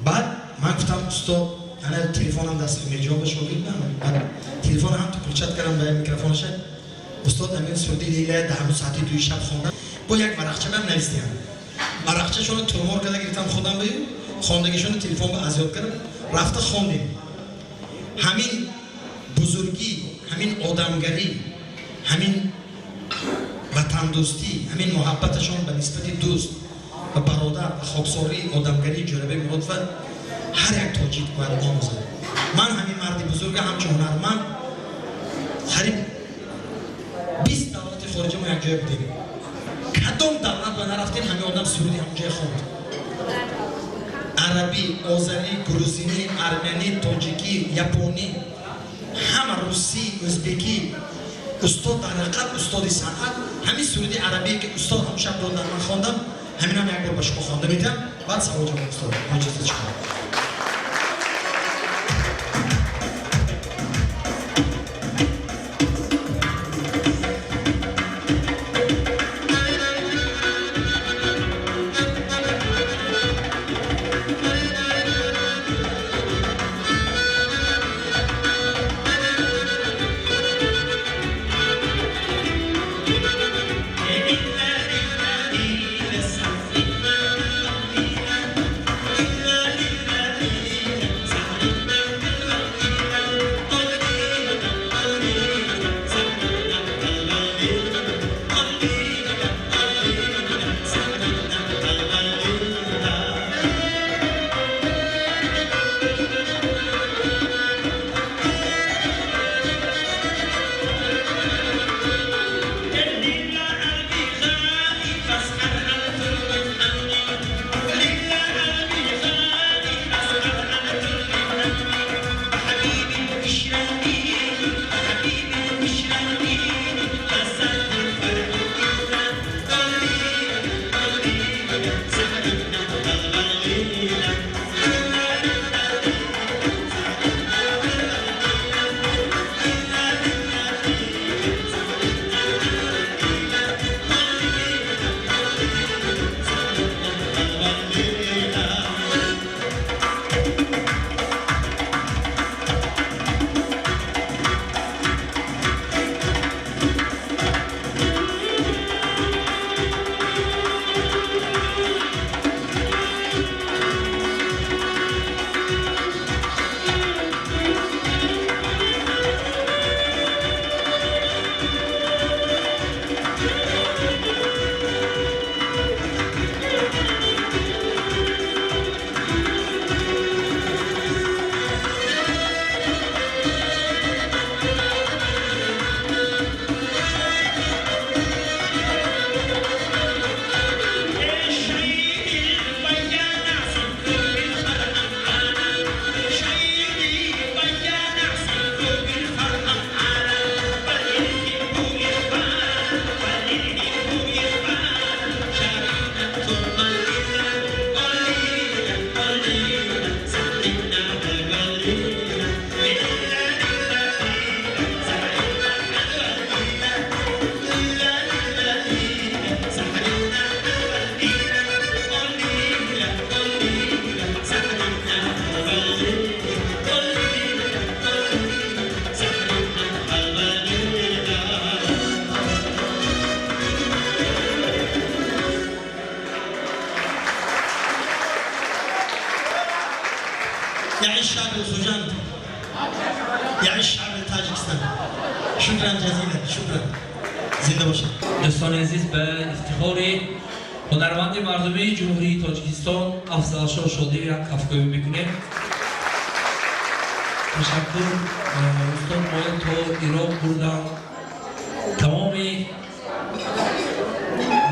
Баъд ман гуфтам, устод, ана телефонам даст Умедҷон ба шогирд, баъд телефон ҳам ту кулчат кардам ба микрофонаша. Устод, ҳамин суруди лила дар ҳамун соати 2 шаб хондам, бо як варақча ман навистиям. Варақчашонро турмор карда гирифтам худам баю, хондагишонро телефон ба азёд кардам, рафта хондем. Ҳамин бузургӣ, ҳамин одамгарӣ, ҳамин ватандӯстӣ, ҳамин муҳаббаташон ба нисбати дӯст ва бародар ва хоксории одамгарии Ҷӯрабек Муродов ҳар як тоҷик бояд омӯзад. Ман ҳамин марди бузурга ҳамчун ҳунарманд қариб 20 давлати хориҷа мо якҷоя будем. Кадом давлат ба нарафтем, ҳамин одам суруди ҳамонҷоя хонд. Арабӣ, озарӣ, грузинӣ, армянӣ, тоҷикӣ, японӣ, ҳама, русӣ, ӯзбекӣ. Устод дар ҳақиқат устоди санъат. Ҳамин суруди арабие, ки устод ҳам шаб додан, ман хондам, ҳаминам як бор ба шумо хонда медиҳам, баъд савол ҷавоб. Устод, муҷозат шумо. يعيش شعب الخجند، يعيش شعب تاجикистан. شكرا جزيلا، شكرا. زنده باشید. Дӯстони азиз, ба ифтихори ҳунарманди мардумии Ҷумҳурии Тоҷикистон Афзалшо Шодиев як кафкӯбӣ мекунем. Ташаккур, устод. Моя то Ироқ бурдан, тамоми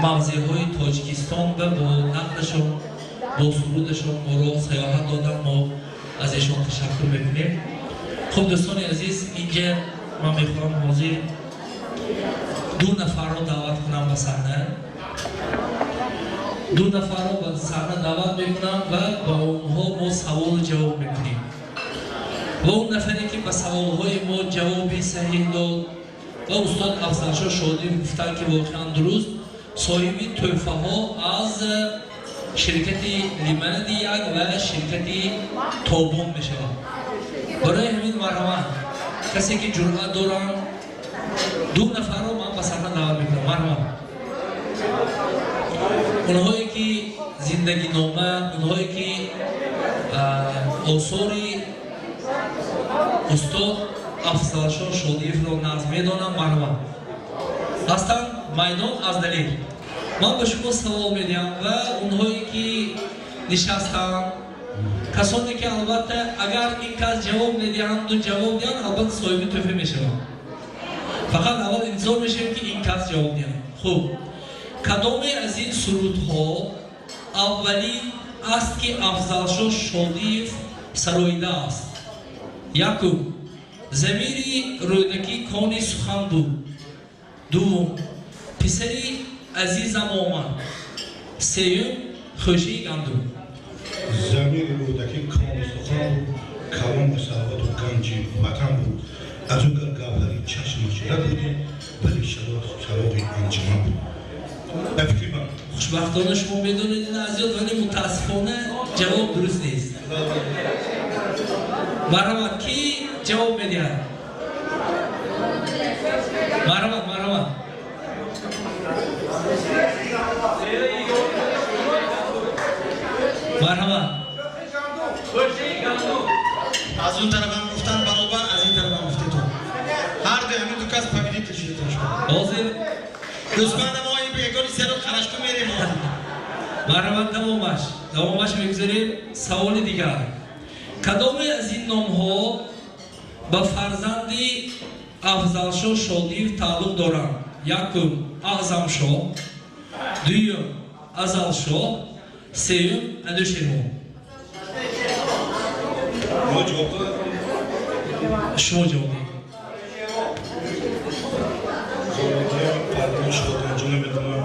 мавзеъҳои Тоҷикистон ва бо нақлашон, бо сурудашон моро саёҳат додан. Мо аз эшон ташаккур мекунем. Хуб, дӯстони азиз, инҷа ман мехоҳам ҳозир ду нафарро даъват кунам ба саҳна. Ду нафарро ба саҳна даъват мекунам ва ба онҳо мо саволу ҷавоб мекунем ва он нафаре, ки ба саволҳои мо ҷавоби саҳиҳ дод ва устод Афзалшо Шодиев гуфтанд, ки воқеан дуруст, соҳиби тӯҳфаҳо аз ширкати Лимонади як ва ширкати Тобон мешавад. Барои ҳамин, марҳамат, касе ки ҷуръат доранд, ду нафарро ман ба саҳна даъват мекунам. Марҳамат, онҳое ки зиндагинома, онҳое ки осори устод Афзалшо Шодиевро нағз медонанд, марҳамат. Ҳастанд майдон аз Далер. Ман ба шумо савол медиҳам ва онҳое ки нишастанд, касоне ки албатта агар ин кас ҷавоб медиҳанду ҷавоб диҳанд, албатта соҳиби тӯҳфа мешаванд. Фақат аввал интизор мешавем, ки ин кас ҷавоб диҳанд. Хуб, кадоме аз ин сурудҳо аввалин аст, ки Афзалшо Шодиев сароидааст? Якум: Замири Рӯдакӣ кони сухан буд. Дуввум, писари азизам омад. Сеюм, хӯшаи гандум. Замири Рӯдакӣ коми сухан буд, каломи саодату ганҷи ватан буд. Аз ӯ гар гавҳари чашмаш набудӣ, вале чароғи анҷуман буд. Ба фикри ман. Хушбахтона, шумо медонед ин аз ёд, вале мутаассифона, ҷавоб дуруст нест. Марҳамат, кӣ ҷавоб медиҳад? Марҳамат, марҳамат. Марҳамат. Аз он тарафам гуфтан баробар, аз ин тарафам гуфтетон. Ҳар ду ҳамин ду кас победитель шудетон шумо. Ҳозир. Дӯстманда мо ин ягони серо қарашку мерем. Марҳамат, давомаш. Давомаш мегузарем. Саволи дигар. Кадоме аз ин номҳо ба фарзанди Афзалшоҳ Шодиев тааллуқ доранд? Якум, Аъзамшоҳ, дуюм, Азалшоҳ, сеюм, Анӯшервон. Мо ҷавоб додем. Шумо ҷавоб диҳед. Пардон, Шодонҷо, намедонам.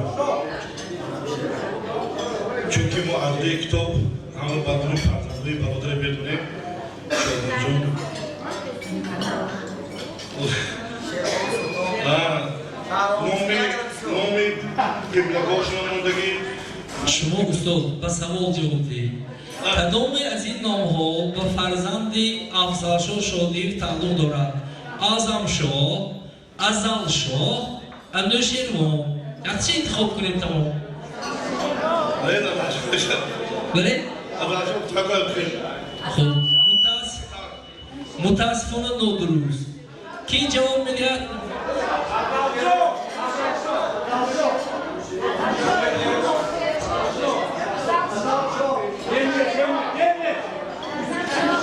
Чунки мо аз рӯи китоб ҳама бардони фарзандои бародаре медонем. Шодонҷон. Номи қиблагоҳшон мондагӣ. Шумо, устод, ба савол ҷавоб диҳед. Кадоме аз ин номҳо ба фарзанди Афзалшоҳ Шодиев тааллуқ дорад? Аъзамшоҳ, Азалшоҳ, Анӯшервон. Якчи интихоб кунед, тамом. Бале? Хуб, мутаассифона, нодуруст. Кӣ ҷавоб медиҳад?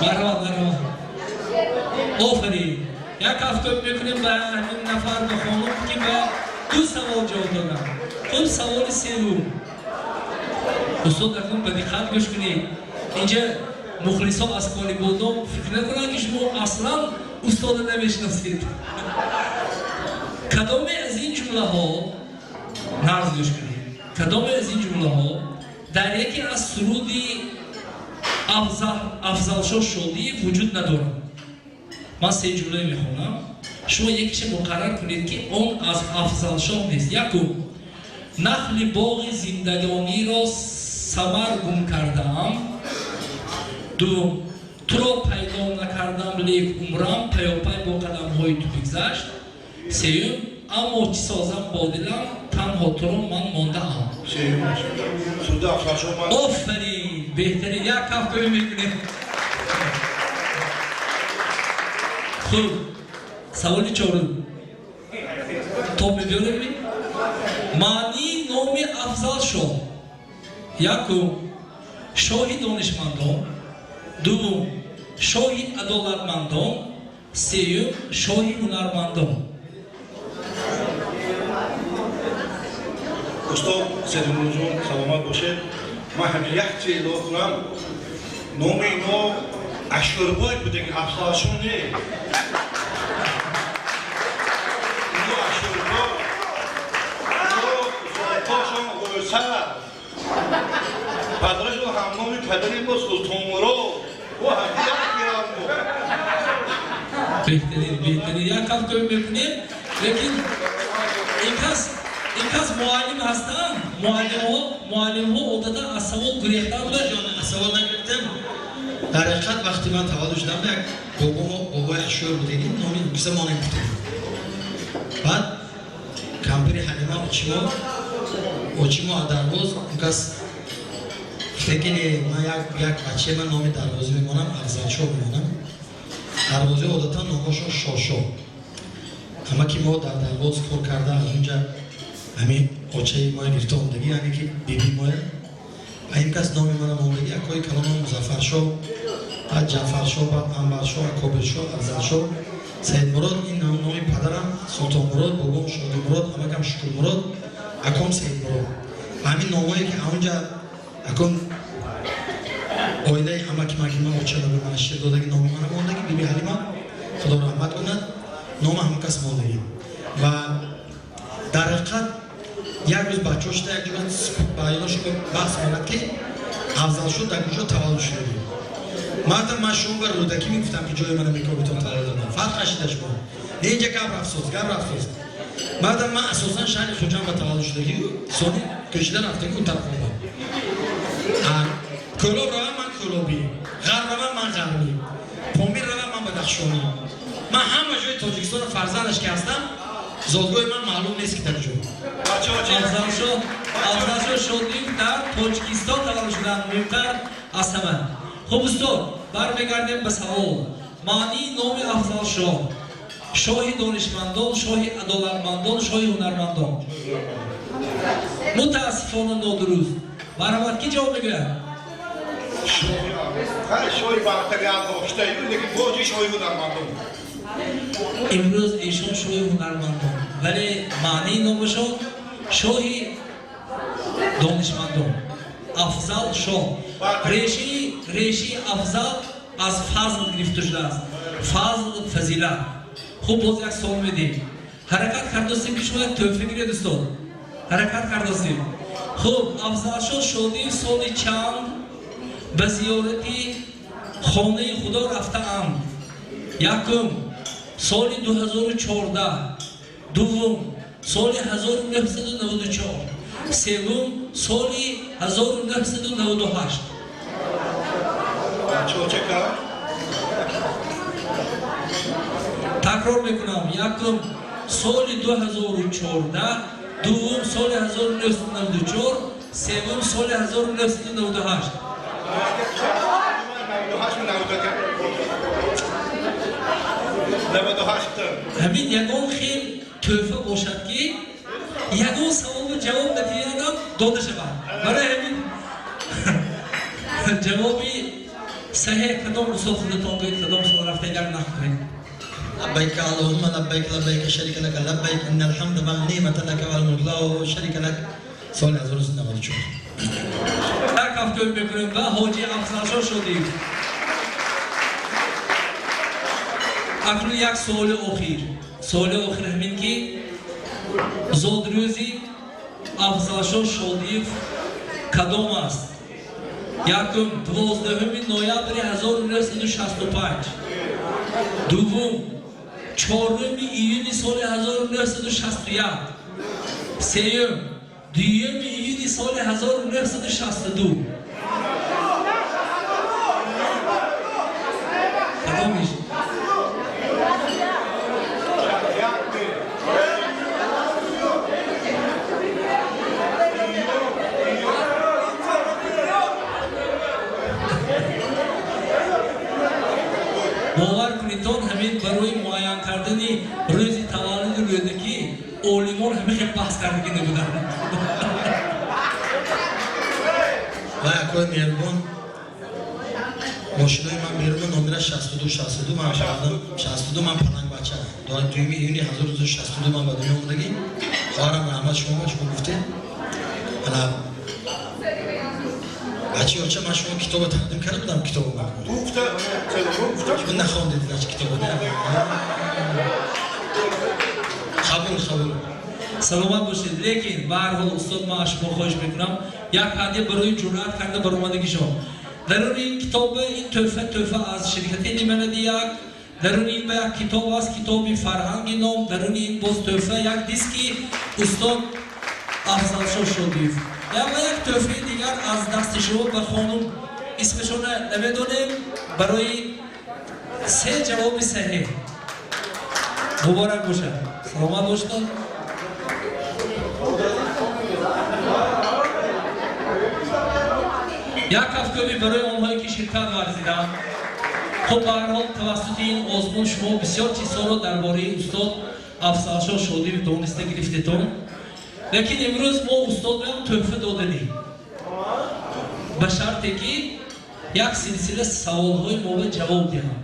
Марҳамат, марҳамат. Офарин. Як кафкӯб мекунем ба ҳамин нафар, ба хонум, ки ба ду савол ҷавоб додам. Хуб, саволи севум. Устод, акнун ба диққат гӯш кунед. Инҷа мухлисон аз Конибодом фикр накунанд, ки шумо аслан устода намешиносед. Кадоме аз ин ҷумлаҳо, нарз гӯш кунед, кадоме аз ин ҷумлаҳо дар яке аз суруди Афзалшоҳ Шодиев вуҷуд надорад? Ман се ҷумла мехонам, шумо якиша муқаррар кунед, ки он аз Афзалшоҳ нест. Якум: нахли боғи зиндагониро самар гум кардаам. Дуввум: туро пайдо накардам, лек умрам паёпай бо қадамҳои ту бигзашт. Сеюм: аммо чӣ созам бо дилам, танҳо туро ман мондаам. Офарин, беҳтарин, як кафкӯбӣ мекунем. Хуб, саволи чорум. Тоб мебиёрем. Маънии номи Афзалшоҳ: якум, шоҳи донишмандон, дуввум, шоҳи адолатмандон, сеюм, шоҳи ҳунармандон. Устод Седимурҷон, саломат бошед. Ман ҳамин як чиз илова кунам. Номи ино Ашурбой будаги, Афзалшоҳ не. Ино Ашурбой, ино зодгоҳшон Ғӯсар, падарашон ҳамноми падари мо Султонмурод. О, ҳамин як гирам. Беҳтарин, беҳтарин, як кафкӯбӣ мекунем. Лекин ин кас муаллим ҳастанд. Муаллимҳо одатан аз савол гурехтан. Аз савол нагирифтем. Дар ҳақиқат, вақти ман таваллуд шудам, як бобомо, бобои Ашӯр будагӣ, номи киса монем гуфтем. Баъд кампири Ҳалима, очимо аз Дарвоз, он кас гуфта ки не, ман як бачаи ман номи Дарвозӣ мемонам, Афзалшоҳ мемонам. Дарвозӣ одатан номошон Шошо. Ҳама ки мо дар Дарвоз кор карда, аз унҷа ҳамин очаи моя гирифта омдагӣ, яъне ки биби моя. Ва ин кас номи мана мондагӣ. Акои калонам Музаффаршоҳ, баъд Ҷаъфаршоҳ, баъд Анваршоҳ, Акобиршоҳ, Афзалшоҳ, Саидмурод. Ин номи падарам Султонмурод, бобом Шодимурод, ҳамакам Шукурмурод, аком Саидмурод. Ва ҳамин номое ки аунҷа акон оилаи ҳамаки ман, ки ман очама ба мана шир додаги, номи мана мондагӣ. Биби Ҳалима, Худо раҳмат кунад, нома ҳама кас мондагӣ. Ва Дар ҳақиқат, як рӯз бачаҳо шуда, як ҷо ба иношо баҳс мекунад, ки Афзалшо дар куҷо таваллуд шуда буд. Мардам, ман шумо ба Рӯдакӣ мегуфтам, ки ҷои мана мекобитон таваллуд додам. Фарқ нашида шумо. Не, инҷа гап рафсоз, гап рафсоз. Мардам, ман асосан шаҳри Хуҷанд ба таваллуд шудагӣ, сони кӯчида рафтагӣ он тараф омад. Кӯлоб равам, ман кӯлобӣ, ғарб равам, ман ғарбӣ, Помир равам, ман бадахшонӣ. Ман ҳама ҷои Тоҷикистонро фарзандаш ки ҳастам, зодгоҳи ман маълум нест, ки дар куҷо. Афзалшо Шодиев дар Тоҷикистон таваллуд шуданд, муҳимтар аз ҳама. Хуб, устод, бармегардем ба савол. Маънии номи Афзалшоҳ: шоҳи донишмандон, шоҳи адолатмандон, шоҳи ҳунармандон. Мутаассифона, нодуруст. Марҳамат, ки ҷавоб мегӯяд? Шоҳи бартарият доштаю, лекин боҷи шоҳи ҳунармандон. Имрӯз эшон шоҳи ҳунармандон, вале маънии номашон шоҳи донишмандон. Афзал шоҳ, решаи афзал аз фазл гирифта шудааст, фазл, фазилат. Хуб, боз як суол медиҳем. Ҳаракат кардостем, ки шумо як тӯҳфа гиред, устод, ҳаракат кардостем. Хуб, Афзалшоҳ Шодиев соли чанд ба зиёрати хонаи Худо рафтаанд? Якум, соли 2014, дуввум, соли 1994, севум, соли 1998. Чочака. Такрор мекунам: якум, соли 2014, дуввум, соли 1994, севум, соли 1998. 98. Ҳамин ягон хел тӯҳфа бошад, ки ягон саволро ҷавоб надиҳадам, дода шавад. Барои ҳамин ҷавоби саҳеҳ кадом, устод, худатон гӯед, кадом сол рафта, як нақл кунед. لبيك اللهم لبيك، لبيك شريك لك لبيك، إن الحمد والنعمة لك والملك لا شريك لك. Соли 1994. Як ҳафтаи мекунем ва ҳоҷи Афзалшоҳ Шодиев. Акнун як суоли охир. Суоли охир ҳамин, ки зодрӯзи Афзалшоҳ Шодиев кадом аст? Якум, 12 ноябри 1965, дуввум, 4 июни соли 1961, сеюм, 2 июни соли 1962. Кадомиш? Бовар кунедон, ҳамин барои муайян кардани рӯзи таваллуди Рӯдакӣ олимон ҳамин хел баҳс кардагӣ набуданд. Ва акои меҳрубон, мошинои ман беруна номера 62 62, ман 62, ман палангбача, 2 июни 1962 ман ба дунё омадагӣ. Хоҳарам, раҳмат шумо, шумо гуфтед. Ана бачи оча, ман шумо китоба тақдим карда будам, китобо шумо нахондед, иначи китобо. Қабул, қабул. Саломат бошед. Лекин ба ҳар ҳол, устод, ман аз шумо хоҳиш мекунам як ҳадя барои ҷуръат карда баромадагишон. Даруни ин китоба ин тӯҳфа, тӯҳфа аз ширкати Лимонади як, даруни ин ба як китоб аст, китоби фарҳанги ном, даруни ин боз тӯҳфа, як диски устод Афзалшоҳ Шодиев ва як тӯҳфаи дигар аз дасти шумо ба хонум, исмашона намедонем, барои се ҷавоби саҳеҳ. Муборак бошад, саломат бошед. Як кафкӯбӣ барои онҳое, ки ширкат варзиданд. Хуб, ба ҳар ҳол, тавассути ин озмун шумо бисёр чизҳоро дар бораи устод Афзалшоҳ Шодиев дониста гирифтетон. Лекин имрӯз мо устодам тӯҳфа доданем, ба шарте ки як силсила саволҳои моба ҷавоб диҳам.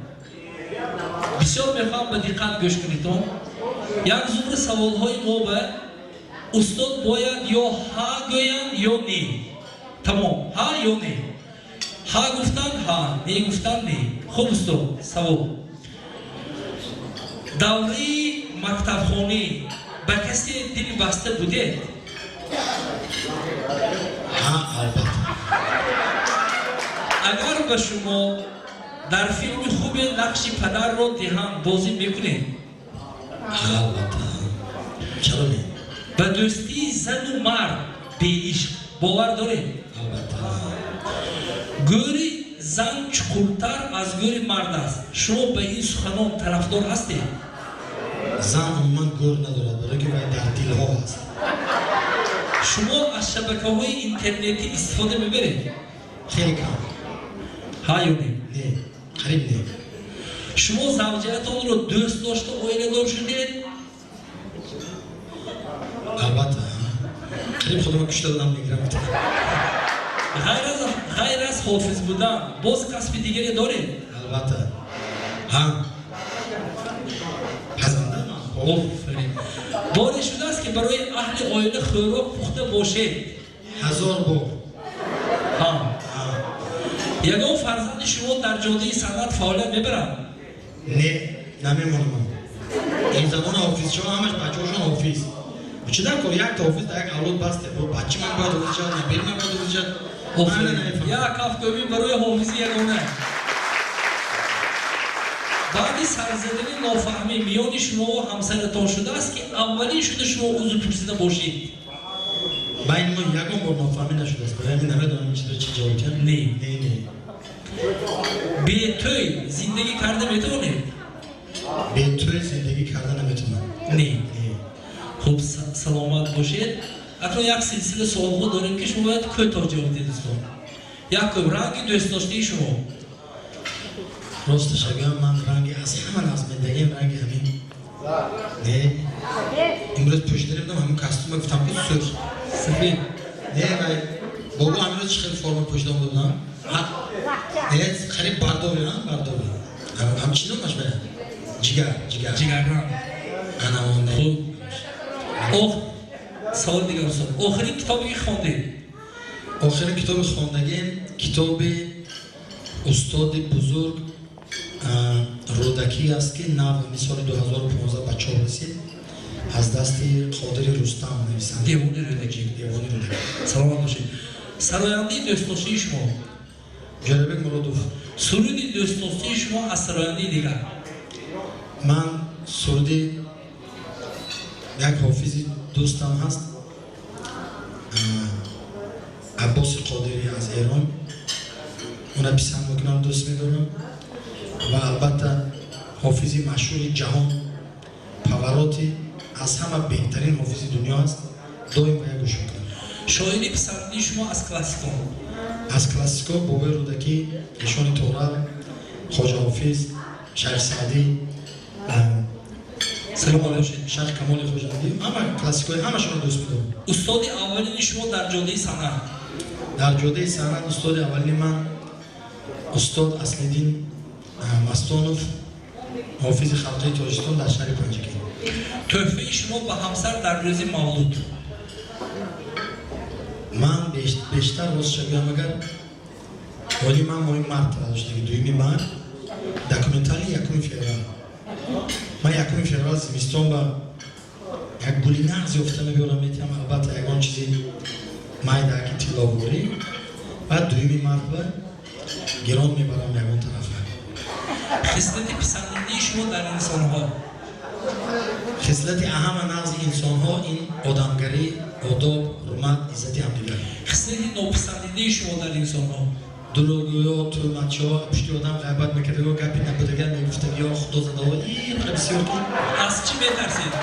Бисёр мехоҳам ба диққат гӯш кунедон. Як зумра саволҳои мо ба устод бояд ё ҳа гӯянд, ё не. Тамом, ҳа ё не. Ҳа гуфтан ҳа, не гуфтан не. Хуб, устод, савол: давраи мактабхонӣ Ба касе дил баста будед? Ҳа, албатта. Агар ба шумо дар филми хубе нақши падарро диҳанд, бозӣ мекунед? Албатта, чаро не? Ба дӯстии зану мард беишқ бовар доред? Албатта. Гӯри зан чуқуртар аз гӯри мард аст. Шумо ба ин суханон тарафдор ҳастед? Зан умуман гӯр надорад, барое ки вай дар дилҳо ҳаст. Шумо аз шабакаҳои интернетӣ истифода мебаред? Хеле кам. Ҳа ё не? Не, қариб не. Шумо завҷаатонро дӯст дошта оиладор шудед? Албатта, қариб худама кушта додам, мегирам. Ғайр аз ҳофиз будан боз касби дигаре доред? Албатта, ҳа, пазанда. Офарин! Боре шудааст, ки барои аҳли оила хӯрок пухта бошед? 1000 бор. Ҳа. Ягон фарзанди шумо дар ҷодаи санъат фаъолият мебарад? Не, намемонам. Ин замона ҳофизчиҳо ҳамаш бачаҳошон ҳофиз. Чӣ дар кор якта ҳофиз дар як авлод басте? Бачи ман бояд ҳофиз шавад, набери ман бояд ҳофиз шавад. Офарин! Як кафкӯбӣ барои ҳофизи ягона. Баъди сарзадани нофаҳмӣ миёни шумову ҳамсаратон шудааст, ки аввалин шуда шумо узр пурсида бошед? Байни мо ягон бор нофаҳмӣ нашудааст, барои ҳамин намедонам чиро чӣ ҷавоб диҳам. Не. Не, не. Бетӯй зиндагӣ карда метавонед? Бетӯй зиндагӣ карда наметавонам. Не. Не. Хуб, саломат бошед. Акнун як силсила суолҳо дорем, ки шумо бояд кӯтоҳ ҷавоб диҳед, дӯстон. Якум: ранги дӯстдоштаи шумо? Росташа гӯям, ман ранги аз ҳама назмедагиам ранги ҳамин, не, имрӯз пӯшида будам ҳамин костюма, гуфтам, ки сурх. Сафед. Не, вай бобо ҳаминрӯз чӣ хел форма пӯшида будам, не, қариб бардови, бардови, ҳам чӣ номаш бая, ҷигар, ҷигар. Ҷигарранг. Ана он. Хуб, ох, саволи дигар, устод: охирин китобе ки хондед? Охирин китоби хондагим китоби устоди бузург Рӯдакӣ аст, ки нав ҳамин соли 2015 ба чоп расид, аз дасти Қодири Рустам нависанда. Девони Рӯдакӣ. Девони Рӯдакӣ. Саломат бошед. Сарояндаи дӯстдоштаи шумо? Ҷӯрабек Муродов. Суруди дӯстдоштаи шумо аз сарояндаи дигар? Ман суруди як ҳофизи дӯстам ҳаст, Аббоси Қодирӣ аз Эрон, уна писанд мекунам, дӯст медорам. Ва албатта ҳофизи машҳури ҷаҳон Павароти, аз ҳама беҳтарин ҳофизи дунё аст, доим ба як гӯш мекунам. Шоири писандидаи шумо аз классикон? Аз классикон Бобои Рӯдакӣ, Эшони Тора, Хоҷа Ҳофиз, Шайх Саъдӣ. Саломат бошед. Шайх Камоли Хоҷандӣ, ҳама классикои, ҳамашонро дӯст медорам. Устоди аввалини шумо дар ҷодаи санъат? Дар ҷодаи санъат устоди аввалини ман устод Аслиддин Мастонов, ҳофизи халқии Тоҷикистон дар шаҳри Панҷакент. Тӯҳфаи шумо ба ҳамсар дар рӯзи мавлуд? Ман бештар, ростша гӯям, агар оли ман моҳи март таваллуд шудаги, 2 март, документально 1 феврал. Ман 1 феврал зимистон ба як гули нағз ёфта мебиёрам, метиҳам, албатта ягон чизи майдаки тилловорӣ. Баъд 2 март ба гирон мебарам ягон тарафа. Хислати писандидаи шумо дар инсонҳо? Хислати аҳама нағзи инсонҳо ин одамгарӣ, одоб, ҳурмат, иззати ҳамдигар. Хислати нописандидаи шумо дар инсонҳо? Дурӯғгӯё, тӯҳматчиҳо, пушти одам ғайбат мекардагиҳо, гапи набудагар мегуфтагиҳо, худозадаҳо, ин бисёр ки. Аз чӣ метарсед?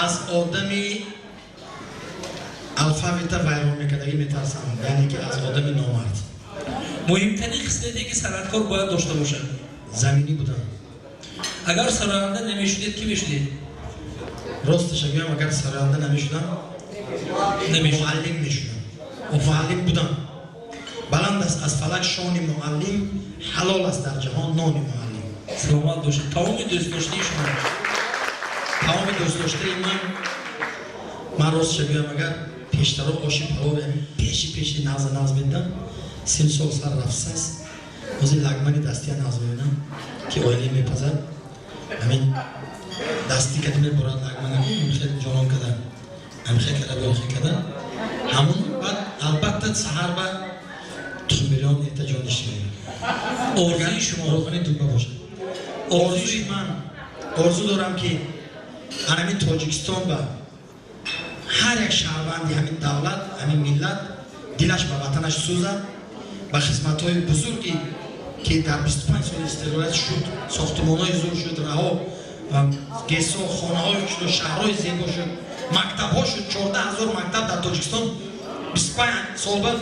Аз одами алфавита вайрон мекардагӣ метарсам, яъне ки аз одами номард. Муҳимтарин хислате, ки санъаткор бояд дошта бошад? Заминӣ будан. Агар сароянда намешудед, кӣ мешудед? Росташа гӯям, агар сароянда намешудам, муаллим мешудам, муаллим будам. Баланд аст аз фалак шони муаллим, ҳалол аст дар ҷаҳон нони муаллим. Саломат бошед. Таоми дӯстдоштаи шумо? Таоми дӯстдоштаи ман, ман ростша гӯям, агар пештаро оши палов пеши пеши нағза нағз медидам, син сол сар рафсас, ҳозир лагмани дастия нағз мебинам, ки оиле мепазад. Ҳамин. Дасти кади меборад лагмана, хел ҷонон када, ҳамихе када, биёхе када. Ҳамун баъд албатта саҳар ба тухмбирён эрта ҷонишин мекунад. Орзуи шумо? Роғани думба бошад. Орзуи ман, орзу дорам, ки ҳамин Тоҷикистон ба ҳар як шаҳрванди ҳамин давлат, ҳамин миллат дилаш ба ватанаш сӯзад, ба хизматҳои бузурге, ки дар 25 соли истиқлолият шуд, сохтумонҳои зур шуд, раҳо, ГЭСо, хонаҳо шуд, шаҳрҳои зебо шуд, мактабҳо шуд. 14 000 мактаб дар Тоҷикистон 25 сол ба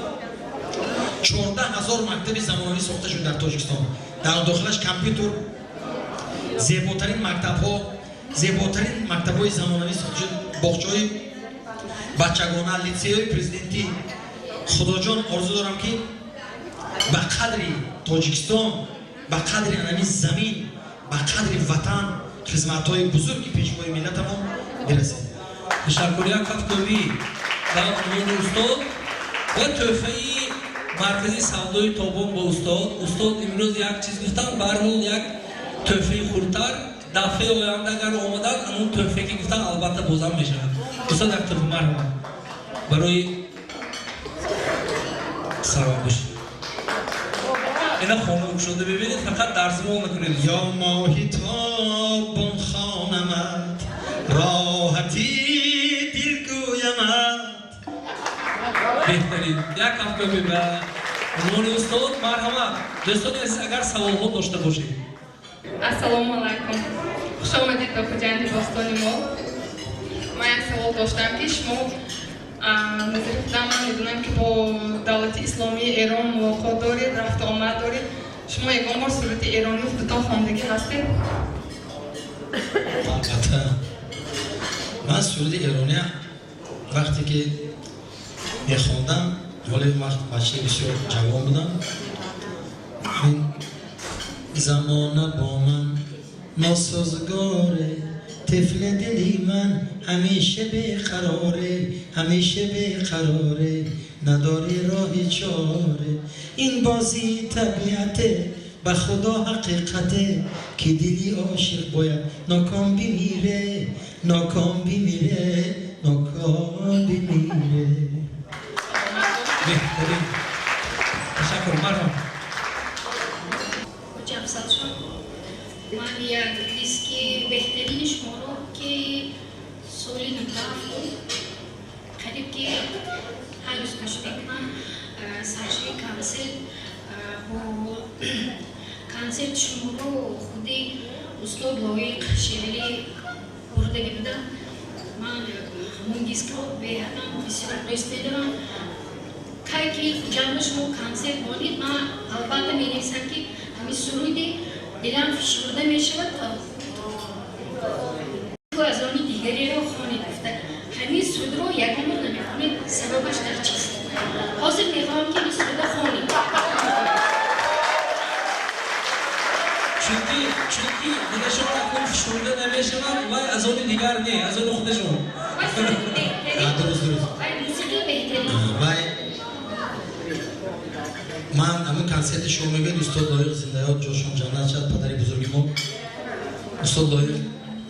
14 000 мактаби замонавӣ сохта шуд дар Тоҷикистон, дар дохилаш компютер, зеботарин мактабҳо, зеботарин мактабҳои замонавӣ сохта шуд, боғчаҳои бачагона, литсейҳои президентӣ. Худоҷон, орзу дорам, ки ба қадри Тоҷикистон, ба қадри анами замин, ба қадри ватан хизматҳои бузурги пешвои миллатамон бирасем. Ташаккур, як кафкӯбӣ ба унвони устод ва тӯҳфаи маркази савдои Тобон ба устод. Устод имрӯз як чиз гуфтам, барҳол як тӯҳфаи хурдтар. Дафъаи оянда агар омадан, анун тӯҳфае, ки гуфтам, албатта бозам мешавад. Устод, як тӯҳфа, марҳамат, барои салом бошед. Ина хона кушода бибинед, фақат дарзмол накунед. Ё моҳи тобон, хонамат, роҳати дилгӯямат. Беҳтарин, як кафкӯбӣ ба унвони устод. Марҳамат, дӯстони азиз, агар саволҳо дошта бошед. Ассалому алайкум, хуш омадед ба Хуҷанди бостони мо. Ман як савол доштам, ки шумо назари худам, ман медонам, ки бо давлати исломии Эрон мулоқот доред, рафту омад доред. Шумо ягон бор суруди эронӣ худатон хондагӣ ҳастед? Албатта, ман суруди эрония вақте ки мехондам, ҳоли он вақт бачаи бисёр ҷавон будам. Ин замона бо ман носозгоре, тифли дили ман ҳамеша беқароре, ҳамеша беқароре, надори роҳи чоре. Ин бозии табиате, ба худо ҳақиқате, ки дили ошиқ бояд ноком бимире, ноком бимире, ноком бимире. Беҳтарин, ташаккур, марҳамат. Ҳоҷи Афзалшон, ман як диски беҳтарини шуморо, ки соли 97 буд, қариб ки ҳар рӯз гӯш мекунам. Саршави консерт бо консерти шуморо худи устод Лоиқ Шералӣ бурдагӣ будам. Ман ҳамон дискро беҳадам бисёр дӯст медорам. Кай ки Хуҷанда шумо консерт монед, ман албатта менависам, ки ҳамин суруди «Дилам фишурда мешавад, ту аз они дигареро хонед» гуфта, ҳамин сурудро ягон бор намехонед. Сабабаш дар чист? Ҳозир мехоҳам, ки ин суруда хонед. Чунки дилашон акнун фишурда намешавад, вай аз они дигар не, аз они худашон. Вай суруди беҳтарин. Дуруст. Вай мусиқии беҳтарин. Вай ман ҳамун консерти шумо мегӯед, устод Лоиқ зиндаёд, ҷошон ҷаннат шад, падари бузурги мо устод Лоиқ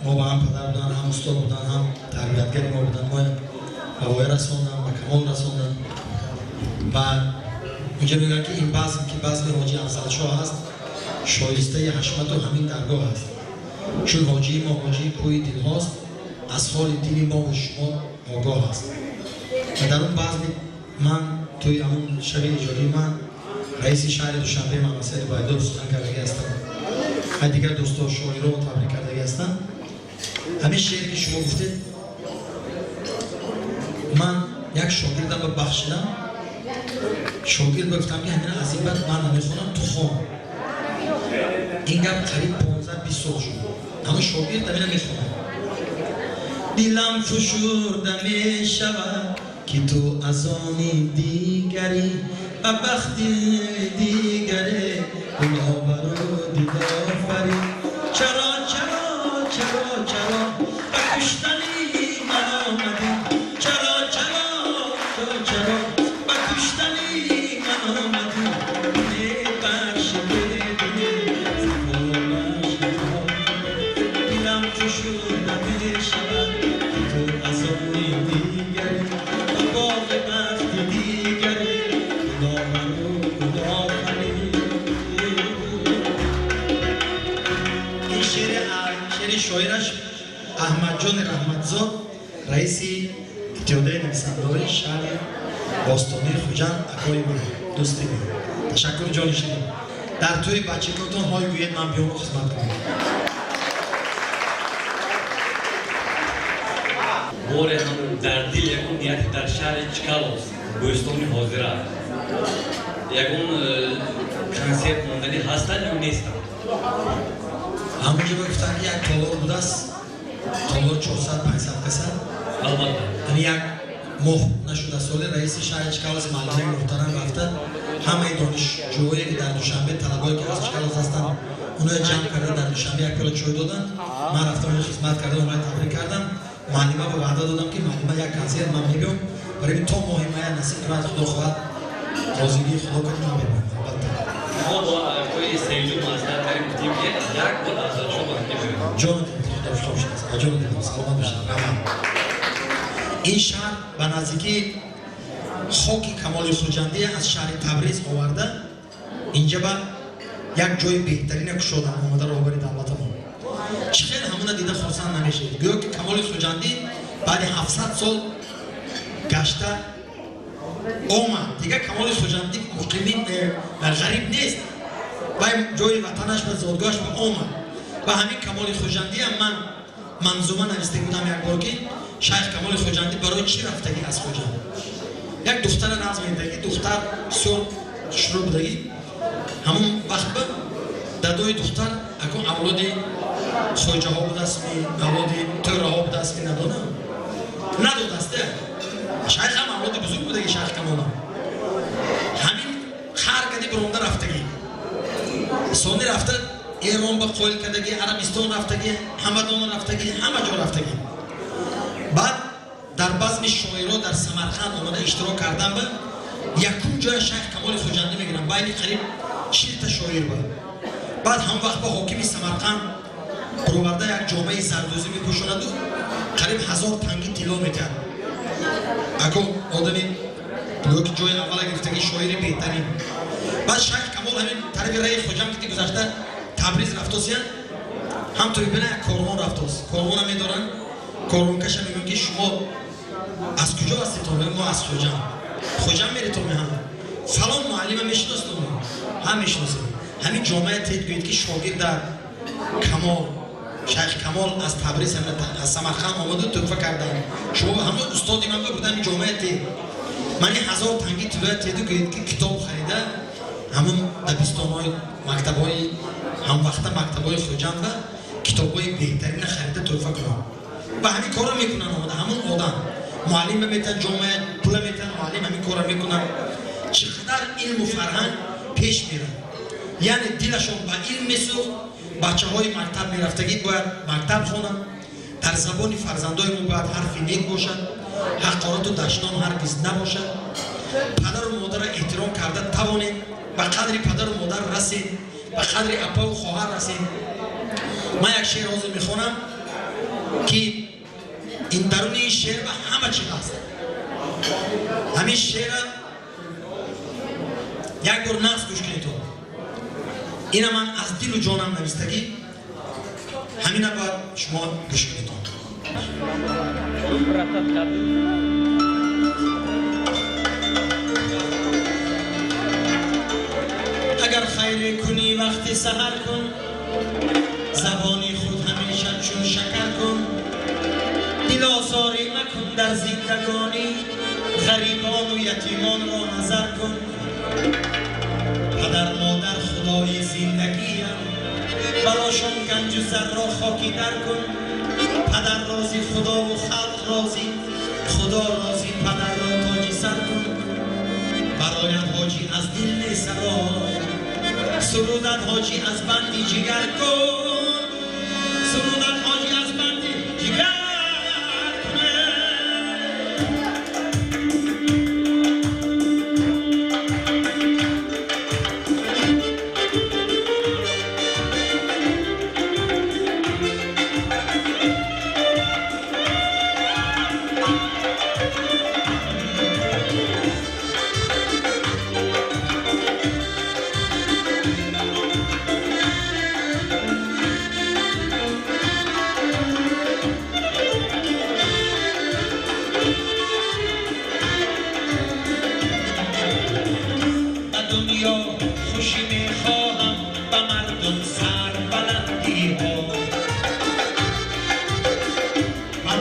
мо ба ҳам падар буданд, ҳам устод буданд, ҳам тарбиятгари мо буданд, мо ба воя расонданд, ба камол расонданд. Ва унҷа мегӯянд, ки ин базм, ки базми ҳоҷи Афзалшоҳ аст, шоистаи ҳашмату ҳамин даргоҳ аст, чун ҳоҷии мо ҳоҷии кӯҳи дилҳост, аз ҳоли дили мову шумо огоҳ аст. Ва дар он базми ман, тӯи ҳамун шаби эҷодии ман, раиси шаҳри Душанбе Маҳмадсаид Убайдуллов сухан кардагӣ ҳастанд ва дигар дӯсто, шоиро табрик кардагӣ ҳастанд. Ҳамин шеъре, ки шумо гуфтед, ман як шогирдам ба бахшидам. Шогирд ба гуфтам, ки ҳамина аз ин баъд ман намехонам, ту хон. Ин гап қариб 15-20 сол шуд, ҳамун шогирд ҳамина мехонад: «Дилам фушурда мешавад, ки ту аз они дигарӣ, ба бахти дигаре гуловару дидофарӣ. Чаро, чаро, чаро, чаро ба куштани ман омадӣ? Чаро, чаро, чаро, чаро ба куштани ман омадӣ? Бебахши, бедилӣ, сафо бахши, дилам фушурда». мешавад, ки ту аз они дигарӣ, ба боғи бахти дигарӣ, Худовару Худофарид. Ин шеъри шоираш Аҳмадҷони Раҳматзод, раиси иттиҳодияи нависандаҳои шаҳри бостонии Хуҷанд, акои ман, дӯсти ман. Ташаккур, ҷони ширин. Дар тӯи бачагиотон ҳой гӯед, ман биёму хизмат кунам. Боре ҳам дар дил ягон нияти дар шаҳри Чкаловск, Бӯстони ҳозира, ягон консерт монданӣ ҳастанд ё нестанд? Ҳамонҷо гуфтанд, ки як толор будааст, толор 400-500 каса. Албатта. Яъне як моҳ нашуда соли раиси шаҳри Чкаловск муаллимаи муҳтарам рафта, ҳамаи донишҷӯое, ки дар Душанбе, талабое, ки аз Чкаловск ҳастанд, оноя ҷамъ карда, дар Душанбе як пиёла чой доданд. Ман рафтам, онҷо хизмат карда, оноя табрик кардам. Муаллима ба ваъда додам, ки муаллима, як консерт ман мебиём. Барои то моҳи мая насиб кунад, Худо хоҳад, розигии Худо кунад, ман мебиём, албатта. Мо бо акои Сеюм маслиҳат кардем, гуфтем, ки як бор Афзалшо ба ҳам мебиёем. Ҷону дилам, Худо шумо шудааст. Ҷону дилам, саломат бошед, раҳмат. Ин шаҳр ба наздикии хоки Камоли Хуҷандӣ аз шаҳри Табриз оварда, инҷа ба як ҷои беҳтарина кушодан омада роҳбари давлатамон. Чӣ хел ҳамона дида хурсанд намешавед? Гӯё ки Камоли Хуҷандӣ баъди 700 сол гашта омад. Дигар Камоли Хуҷандӣ муқими ғариб нест, вай ҷои ватанаш ба зодгоҳаш ба омад. Ва ҳамин Камоли Хуҷандиам ман манзума нависта будам як бор, ки шайх Камоли Хуҷандӣ барои чӣ рафтагӣ аз Хуҷанд. Як духтара нағз медагӣ, духтар бисёр хушрӯ будагӣ. Ҳамон вақт ба дадои духтар акун авлоди хоҷаҳо будастми, авлоди тӯраҳо будастми, надонам, надодаст. Шайх ҳам авлоди бузург будаги, шайх Камолам. Ҳамин ҳар кади биронда рафтагӣ, сони рафта Эрон ба қоил кардагӣ, Арабистон рафтагӣ, Ҳамадон рафтагӣ, ҳама ҷо рафтагӣ. Баъд дар базми шоиро дар Самарқанд омада иштирок кардан ба якум ҷоя шайх Камоли Хуҷандӣ мегирам, байни қариб 40-та шоир ба. Баъд ҳам вақт ба ҳокими Самарқанд бароварда як ҷомаи зардӯзӣ мепӯшонаду қариб 1000 танги тилло метиҳад. Ако одами гӯё ки ҷои аввала гирифтагӣ, шоири беҳтарин. Баъд шайх Камол ҳамин тарафи раи Хуҷанд ки гузашта Табриз рафтосиян, ҳам то бибина, як корвон рафтос. Корвона медоранд, корвонкаша мегӯянд, ки шумо аз куҷо ҳастед? Мо аз Хуҷанд. Хуҷанд меритон? Ҳам фалон муаллима мешиностон? Ҳам мешиносем. Ҳамин ҷомеа тед, гӯед, ки шогирда Камол, шайх Камол аз Табриз, аз Самарқанд омаду тӯҳфа карданд. Шумо ҳамон устоди ман бурда, ҳамин ҷомеа тед, мани 1000 танги тиллоя теду, гӯед, ки китоб харида, ҳамон дабистонҳои, мактабҳои ҳамвақта, мактабҳои Хуҷанд ба китобҳои беҳтарина харида тӯҳфа кунам. Ва ҳамин корро мекунанд омада. Ҳамон одам муаллима метан, ҷомеа пула метан, муаллим ҳамин корро мекунад. Чӣ қадар илму фарҳанг пеш мерад! Яъне дилашон ба илм месӯхт. Бачаҳои мактаб мерафтагӣ бояд мактаб хонанд. Дар забони фарзандои мо бояд ҳарфи нек бошад, ҳақорату дашном ҳаргиз набошад. Падару модарро эҳтиром карда тавонем, ба қадри падару модар расем, ба қадри апаву хоҳар расем. Ман як шеър ҳозир мехонам, ки ин даруни ин шеър ба ҳама чи ҳаст. Ҳамин шеъра як бор нағз гӯш кунед. Ина ман аз дилу ҷонам навистагӣ, ҳамина бояд шумо гӯш кунед. Агар хайре кунӣ, вақти саҳар кун, забони худ ҳамеша чун шакар кун, дилозорӣ макун дар зиндагонӣ, ғарибону ятимонро назар кун. Падар модар худои зиндагиям, барошон ганҷу зарро хоки дар кун. Падар розӣ, худову халқ розӣ, худо розӣ, падарро тоҷи сар кун. Барояд ҳоҷӣ аз дил месарояд, сурудат ҳоҷӣ аз банди ҷигар кун, сурудат ҳоҷӣ аз банди ҷигар кун.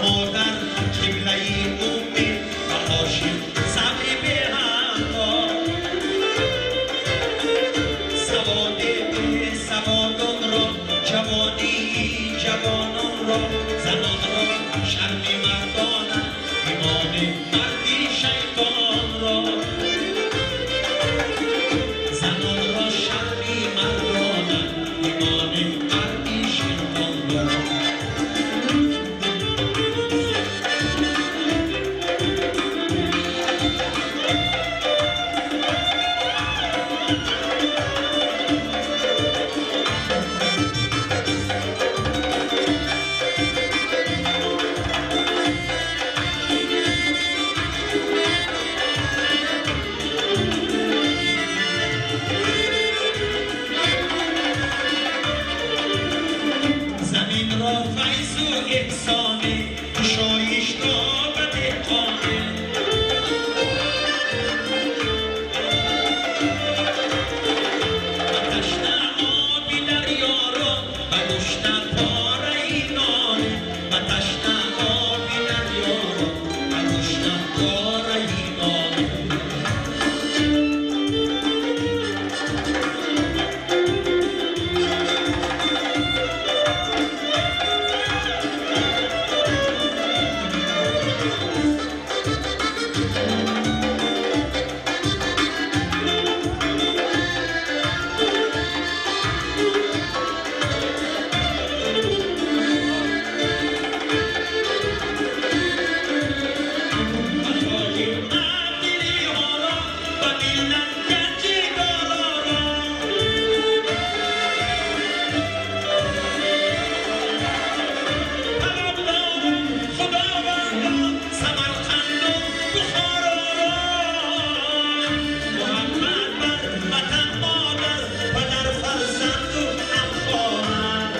Модар қиблаи умед ва ошиқ сабри беҳамто. Саводи бесаводонро, ҷавонии ҷавононро, занонро шарми мардона, имони марди шайтонро. Занонро шарми мардона, имони марди шайтонро. Заминро файзу эҳсоне, кушоишро ба деҳқоне. Ба ташна оби дарёро, ба гушна пораи ноне. Ба ташна оби дарёро, ба гушна пораи ноне. Ба тоҷи мардилиҳоро, ба миллат ганҷи дороро. Талаб дорам Худовандо Самарқанду Бухороро. Муҳаббат бар ватан, модар, падар, фарзанду ҳамхоҳар.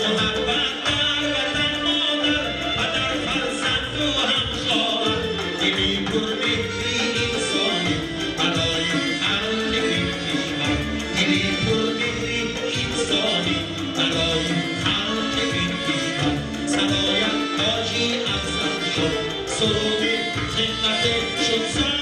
Муҳаббат бар ватан, модар, падар, фарзанду ҳамхоҳар. Дили пурмеҳри инсонӣ барои халқи ин кишвар. Дили пурмеҳри инсонӣ барои халқи ин кишвар. Сарояд тоҷи афзал шуд, суруди хидмате шуд сар.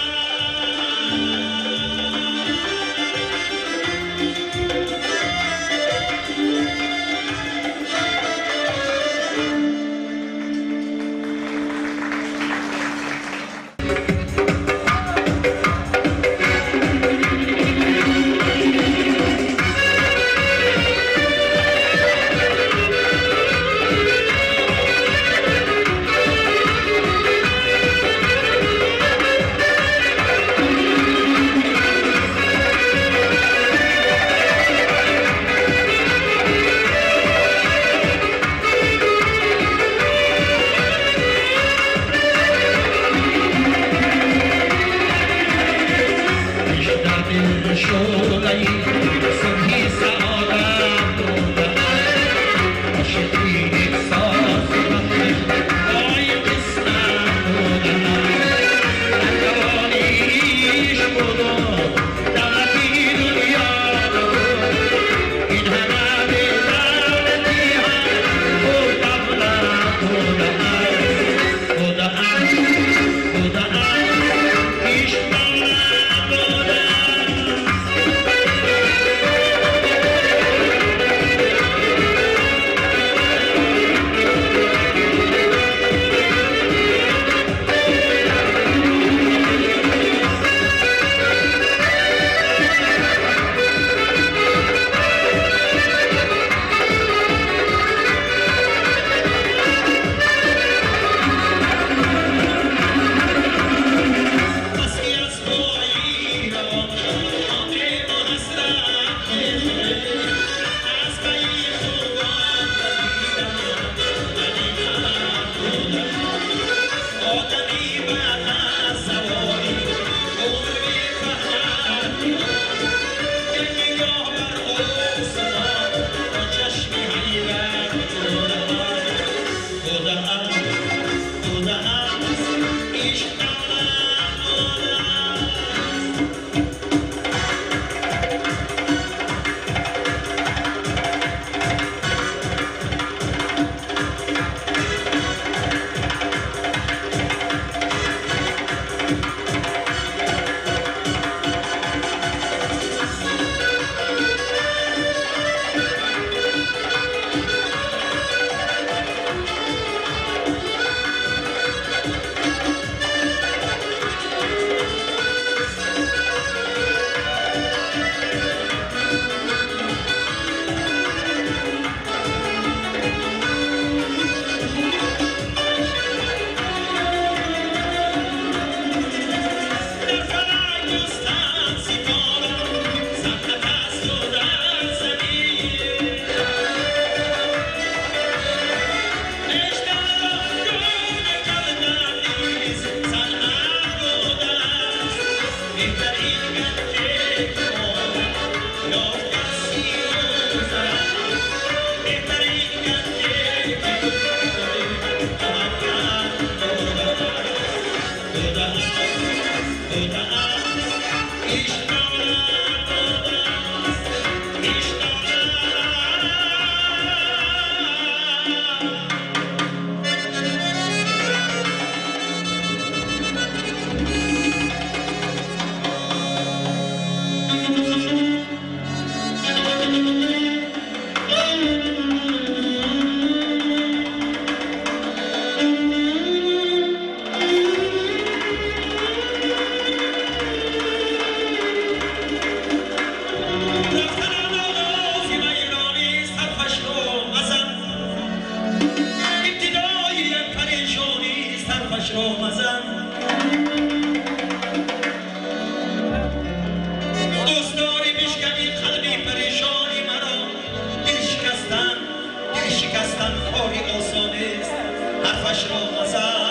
Ҳарфашро мазан. Дӯстдорӣ бишкани қалби парешони маро. Дил шикастан, дил шикастан кори осонест. Ҳарфашро мазан.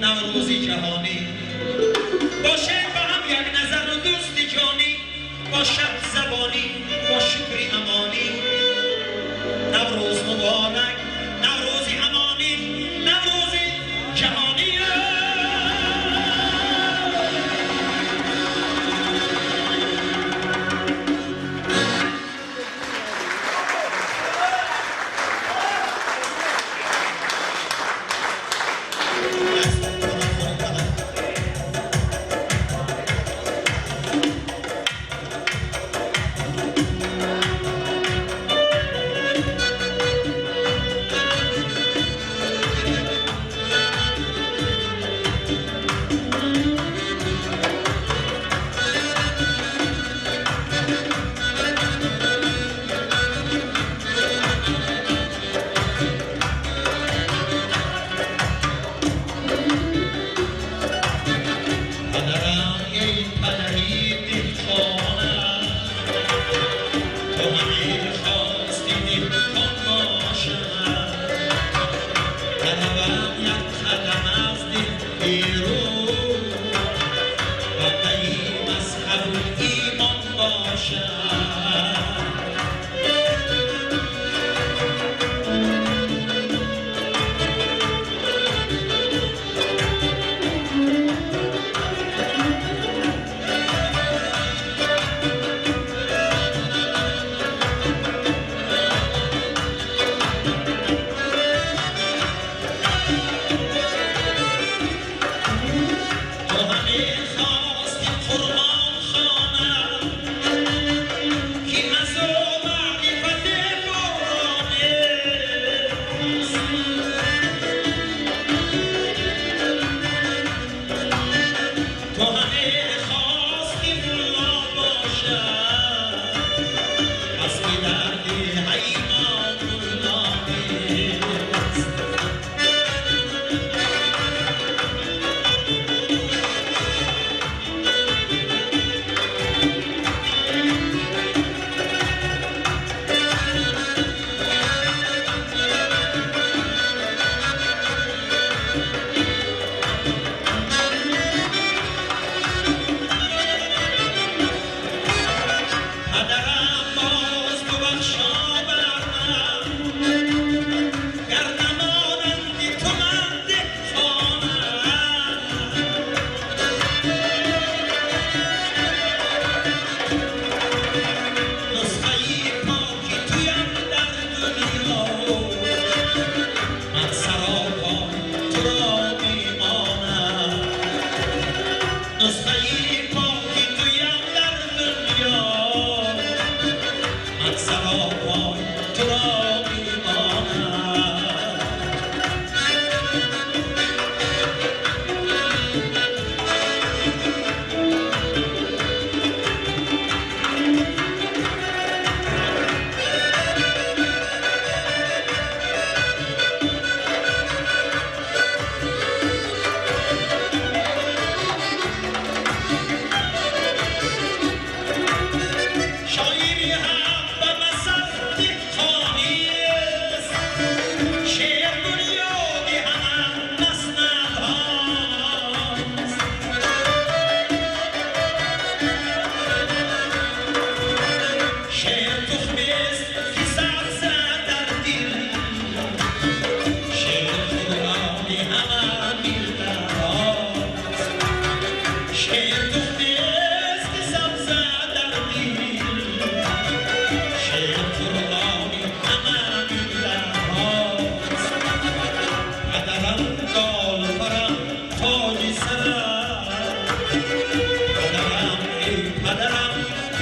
نوروزی جهانی باشه با هم یک نظر و دوست جانی، با شب زبانی، با شکر امانی. نوروز مبارک، نوروزی امانی، نوروزی جهانی.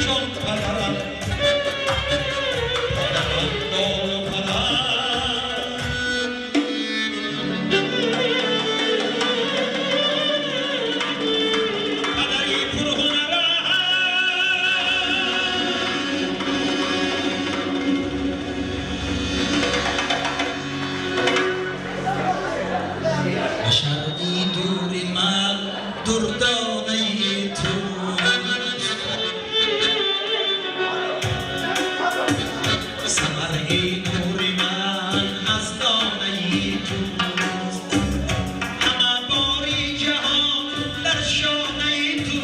Ҷон падарам, падарам бол падар. Падари пурҳунарам. Ба шарқи дури ман дурдонаи ту, самараи нури ман аз донаи туст. Ҳама бори ҷаҳон дар шонаи ту,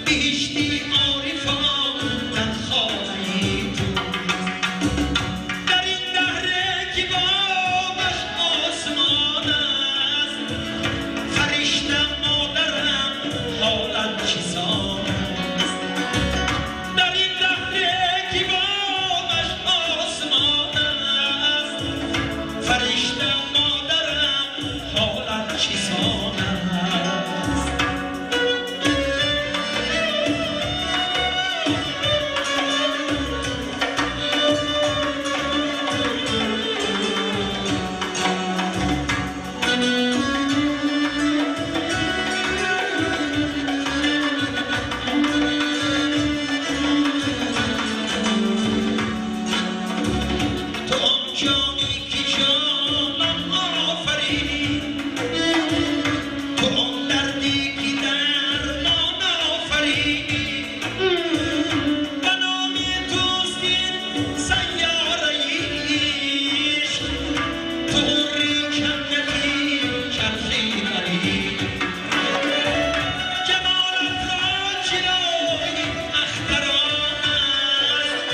биҳишти орифон дар хонаи ту. Дар ин даҳре ки бобаш осмон аст, фаришта модарам ҳолат чисон аст. Дар ин даҳре ки бобаш осмон аст, фаришта модарам ҳолат чисон аст. Ту он ҷоне ки ҷонам офаринӣ, ту он дарде ки дармон офаринӣ. Ба номи туст ин сайёраи ишқ, ту ҳурри ҷаннати чархи баринӣ. Ҷамолат ро ҷилои ахтарон аст,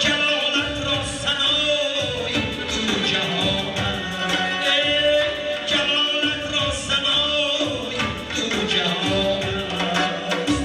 ҷалолат ро санои ду ҷаҳон аст. Ҷалолат ро санои ду ҷаҳон аст.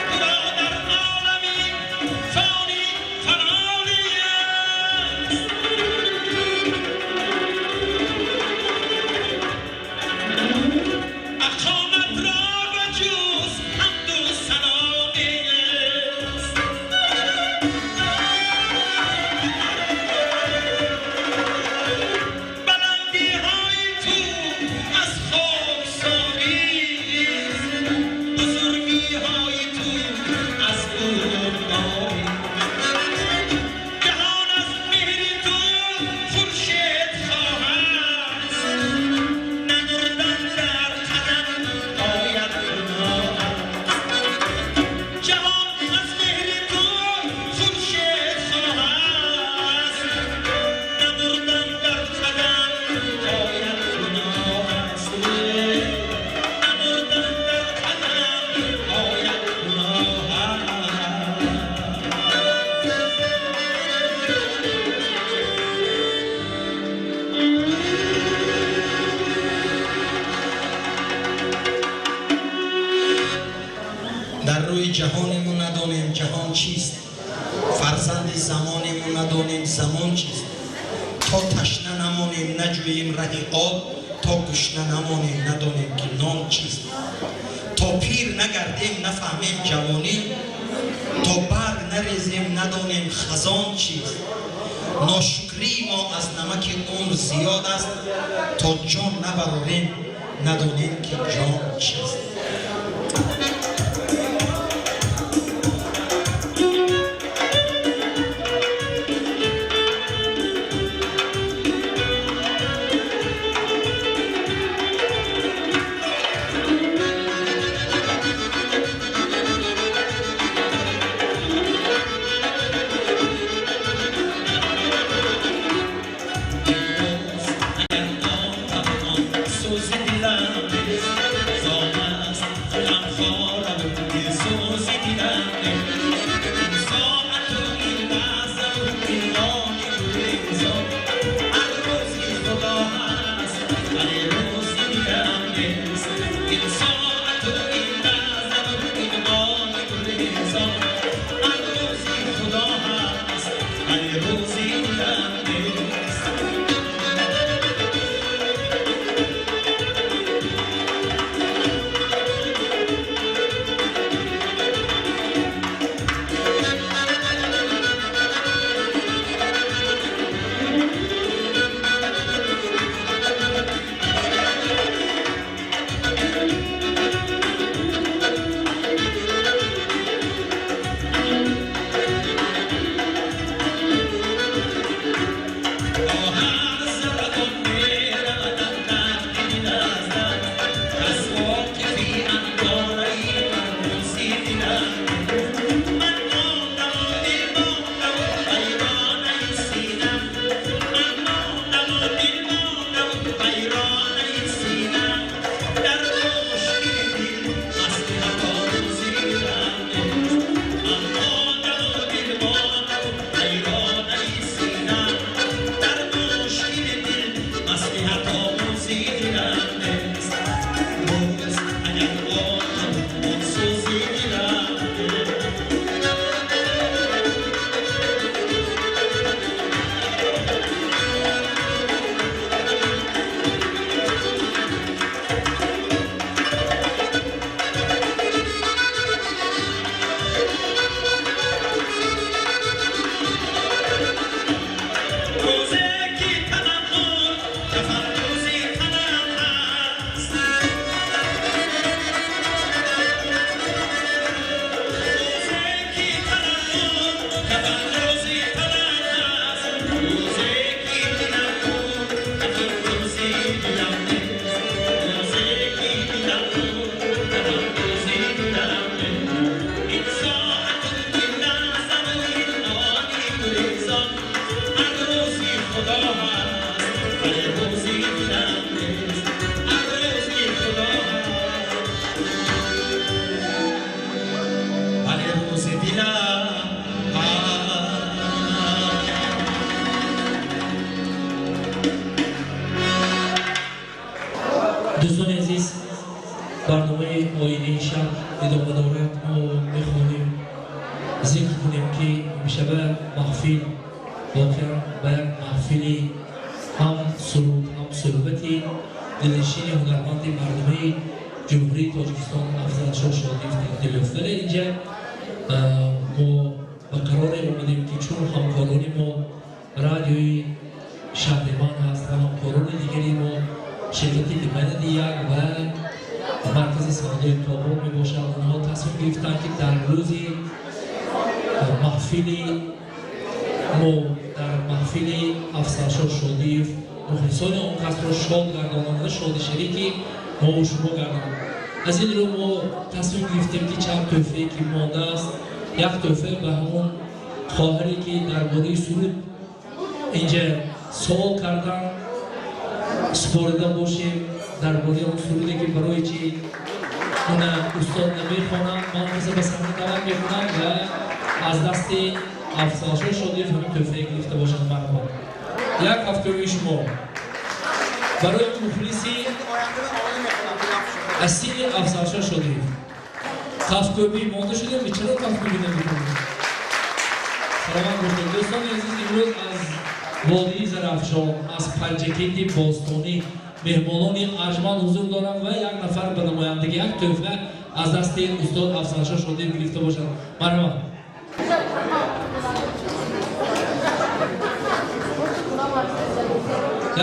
Туро дар олами фонӣ фаноӣ аст, ақомат ро ба ҷуз ҳамду сано нест. Баландиҳои ту аз хоксорист, бузургиҳои ту аз бурдборӣ. Ҷаҳон аз меҳри ту хуршед хоҳаст, намурдан дар қадам ояд гуноҳ аст. Ҷаҳон аз меҳри ту хуршед хоҳаст, намурдан дар қадам ояд гуноҳ аст. Намурдан дар қадам ояд гуноҳ аст. Дар рӯи ҷаҳонему надонем ҷаҳон чист, фарзанди замонему надонем замон чист. То ташна намонем наҷӯем раҳи об, то гушна намонем надонем ки нон чист. То пир нагардем нафаҳмем ҷавонӣ, то барг нарезем надонем хазон чист. Ношукрии мо аз намаки умр зиёд аст, то ҷон набарорем надонем ки ҷон чист. Агар нотавон сӯзи дилам нест, зоман. Зикр кунем, ки имшаба маҳфил воқеан ба як маҳфили ҳам суруд, ҳам суҳбати дилнишини ҳунарманди мардумии Ҷумҳурии Тоҷикистон Афзалшоҳ Шодиев табдил ёфт. Вале инҷа мо ба қароре омадем, ки чун ҳамкорони мо радиои шаҳри ман ҳаст ва ҳамкорони дигари мо ширкати Лимонади як ва маркази савдои Тобон мебошанд, онҳо тасмим гирифтанд, ки дар рӯзи маҳфили мо, дар маҳфили Афзалшоҳ Шодиев, мухлисони он касро шод гардонанд ва шоди шарики мову шумо гардонанд. Аз ин рӯ мо тасмим гирифтем, ки чанд тӯҳфае ки мондааст, як тӯҳфа ба ҳамон хоҳаре, ки дар бораи суруд инҷа суол кардан, супорида бошем. Дар бораи он суруде, ки барои чи уна устод намехонанд, ман каса ба саҳна даъват мекунам ва аз дасти Афзалшоҳ Шодиев ҳамин тӯҳфае гирифта бошанд. Марҳамат, як ҳафтаи шумо барои мухлиси асили Афзалшоҳ Шодиев. Кафкӯбӣ монда шудем, чаро кафкӯбӣ намекунем? Саломат бошед, дӯстони азиз. Имрӯз аз водии Зарафшон, аз Панҷакенти бостонӣ меҳмонони арҷманд ҳузур доранд ва як нафар ба намояндагӣ як тӯҳфа аз дасти устод Афзалшоҳ Шодиев гирифта бошанд. Марҳамат.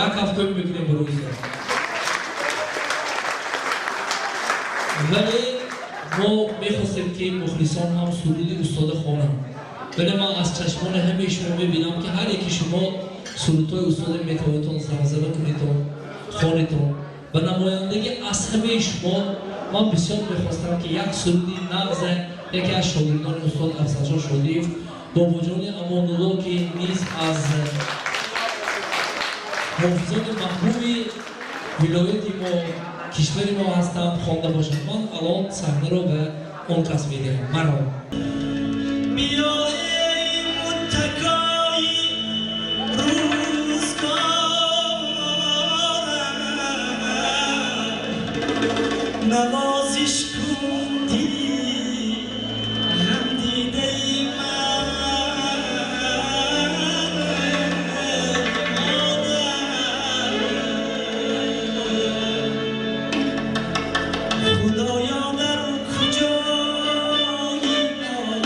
Як кафкӯбӣ мекунем барои устод. Вале мо мехостем, ки мухлисон ҳам суруди устода хонанд, вале ман аз чашмони ҳамаи шумо мебинам, ки ҳар яки шумо сурудҳои устода метавонедтон замзама кунедтон, хонедтон. Ба намояндагӣ аз ҳамаи шумо ман бисёр мехостам, ки як суруди нағза яке аз шогирдони устод Афзалшоҳ Шодиев, Бобоҷони Амонулло, ки низ аз ҳофизони маҳбуби вилояти мо, кишвари мо ҳастанд, хонда бошанд. Ман алон саҳнаро ба он кас медиҳам. Марҳамат. Биё, эй муттакои рӯзгорам, навозиш кун дили ғамдидаи ман, модар. Худоё, дар куҷои модар?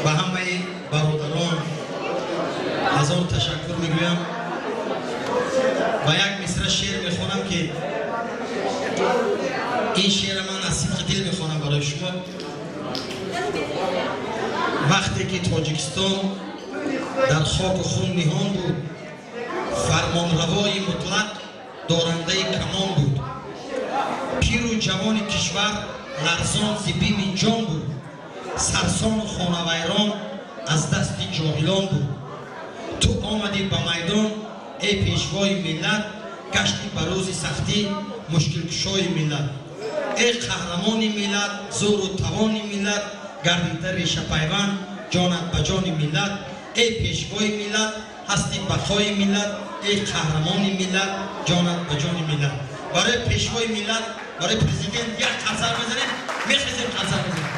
Ба ҳамаи бародарон ҳазор ташаккур мегӯям ва як мисра шеър мехонам, ки ин шеъра ман аз сидқи дил мехонам барои шумо. Вақте ки Тоҷикистон дар хоку хун ниҳон буд, фармонравои мутлақ дорандаи камон буд, пиру ҷавони кишвар ларзон зи бими ҷон буд, сарсону хонавайрон аз дасти ҷоҳилон буд. Ту омадӣ ба майдон, эй пешвои миллат, гаштӣ ба рӯзи сахтӣ мушкилкушои миллат. Эй қаҳрамони миллат, зӯру тавони миллат, гардида решапайванд ҷонат ба ҷони миллат. Эй пешвои миллат, ҳасти бақои миллат, эй қаҳрамони миллат, ҷонат ба ҷони миллат. Барои пешвои миллат, барои президент як қарсак мезанем, мехезем, қарсак мезанем.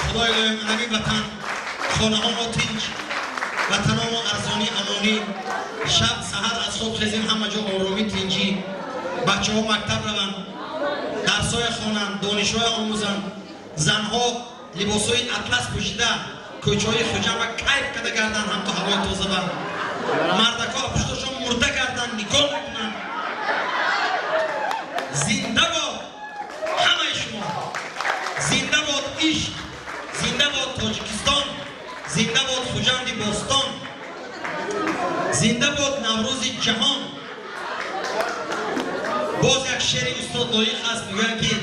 Худои илоҳим, ҳамин ватан, хонаҳо мо тинч, ватанҳо мо арзонӣ, амонӣ, шаб саҳар аз хоб хезем, ҳама ҷо оромӣ, тинҷӣ, бачаҳо мактаб раванд, дарсҳоя хонанд, донишҳоя омӯзанд, занҳо либосҳои атлас пӯшида кӯчаҳои Хуҷанда кайф када гарданд, ҳамто ҳавои тоза ба мардакҳо пуштошон мурда гарданд, нигоҳ накунанд. Зинда бод ҳамаи шумо, зинда бод ишқ, зинда бод Тоҷикистон, зинда бод Хуҷанди бостон, зинда бод Наврӯзи ҷаҳон. Боз як шеъри устод Лоиқ ҳаст, мегӯяд,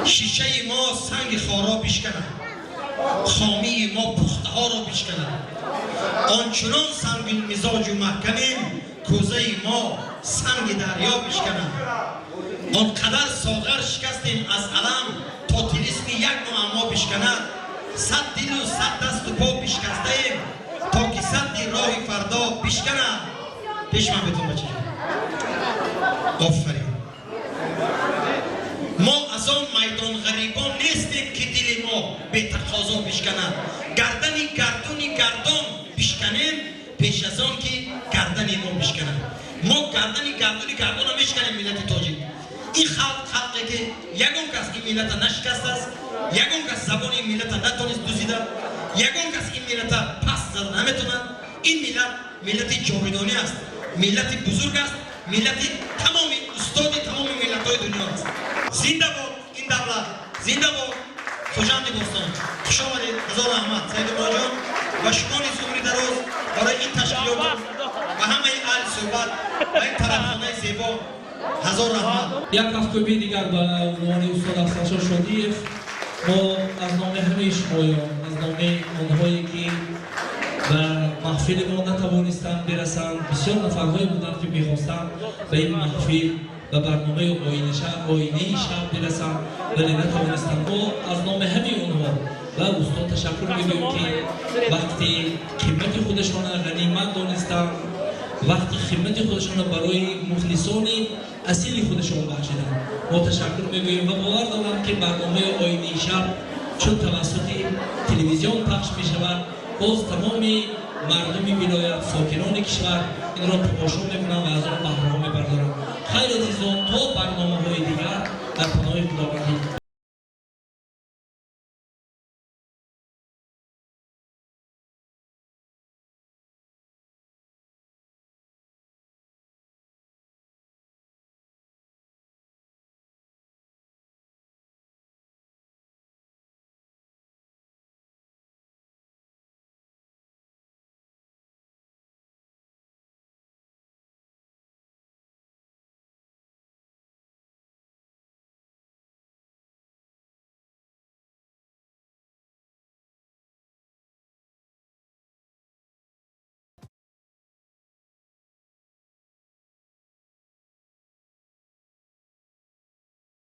ки шишаи мо санги хоро бишканад, хомии мо пухтаҳоро бишканад, ончунон сангинмизоҷу маҳкамем, кӯзаи мо санги дарё бишканад. Он қадар соғар шикастем аз алам, то тилисми як муаммо бишканад. Сад дилу сад дасту по бишкастаем, то ки садди роҳи фардо бишканад. Пеш ман бетон, бачаҷон, офарин. Мо аз он майдонғарибон нестем, ки дили мо бетақозо бишканад. Гардани гардуни гардон бишканем, пеш аз он ки гардани мо бишканад. Мо гардани гардуни гардонро мешканем. Миллати тоҷик, ин халқ, халқе ки ягон кас ин миллата нашикастааст, ягон кас забони ин миллата натонист дузида, ягон кас ин миллата паст зада наметонад. Ин миллат миллати ҷовидонӣ аст, миллати бузург аст, миллати тамоми устоди тамоми миллатҳои дунё аст. Зинда бод ин давлат, зинда бод Хуҷанди бостон. Хуш омадед, ҳазор раҳмат, Саидумроҷон, ва шумо низ умри дароз барои ин ташкилоту ва ҳамаи аҳли суҳбат ва ин тарабхонаи зебо. Ҳазор раҳмат. Як кафкӯбии дигар ба унвони устод Афзалшо Шодиев. Мо аз номи ҳамаи шумоён, аз номи онҳое ки ба маҳфили мо натавонистанд бирасанд, бисёр нафарҳое буданд, ки мехостанд ба ин маҳфил, ба барномаи Оинаи шаб бирасанд, вале натавонистанд, мо аз номи ҳамаи онҳо ва устод ташаккур мегӯем, ки вақти қимати худашонро ғанимат донистанд, вақти қимати худашонро барои мухлисони асили худашон бахшиданд. Мо ташаккур мегӯем ва бовар дорам, ки барномаи Оинаи шаб чун тавассути телевизион пахш мешавад, боз тамоми мардуми вилоят, сокинони кишвар инро тамошо мекунанд ва аз он баҳраҳо мебардоранд. Хайр, азизон, то барномаҳои дигар дар паноҳи Худовандӣ.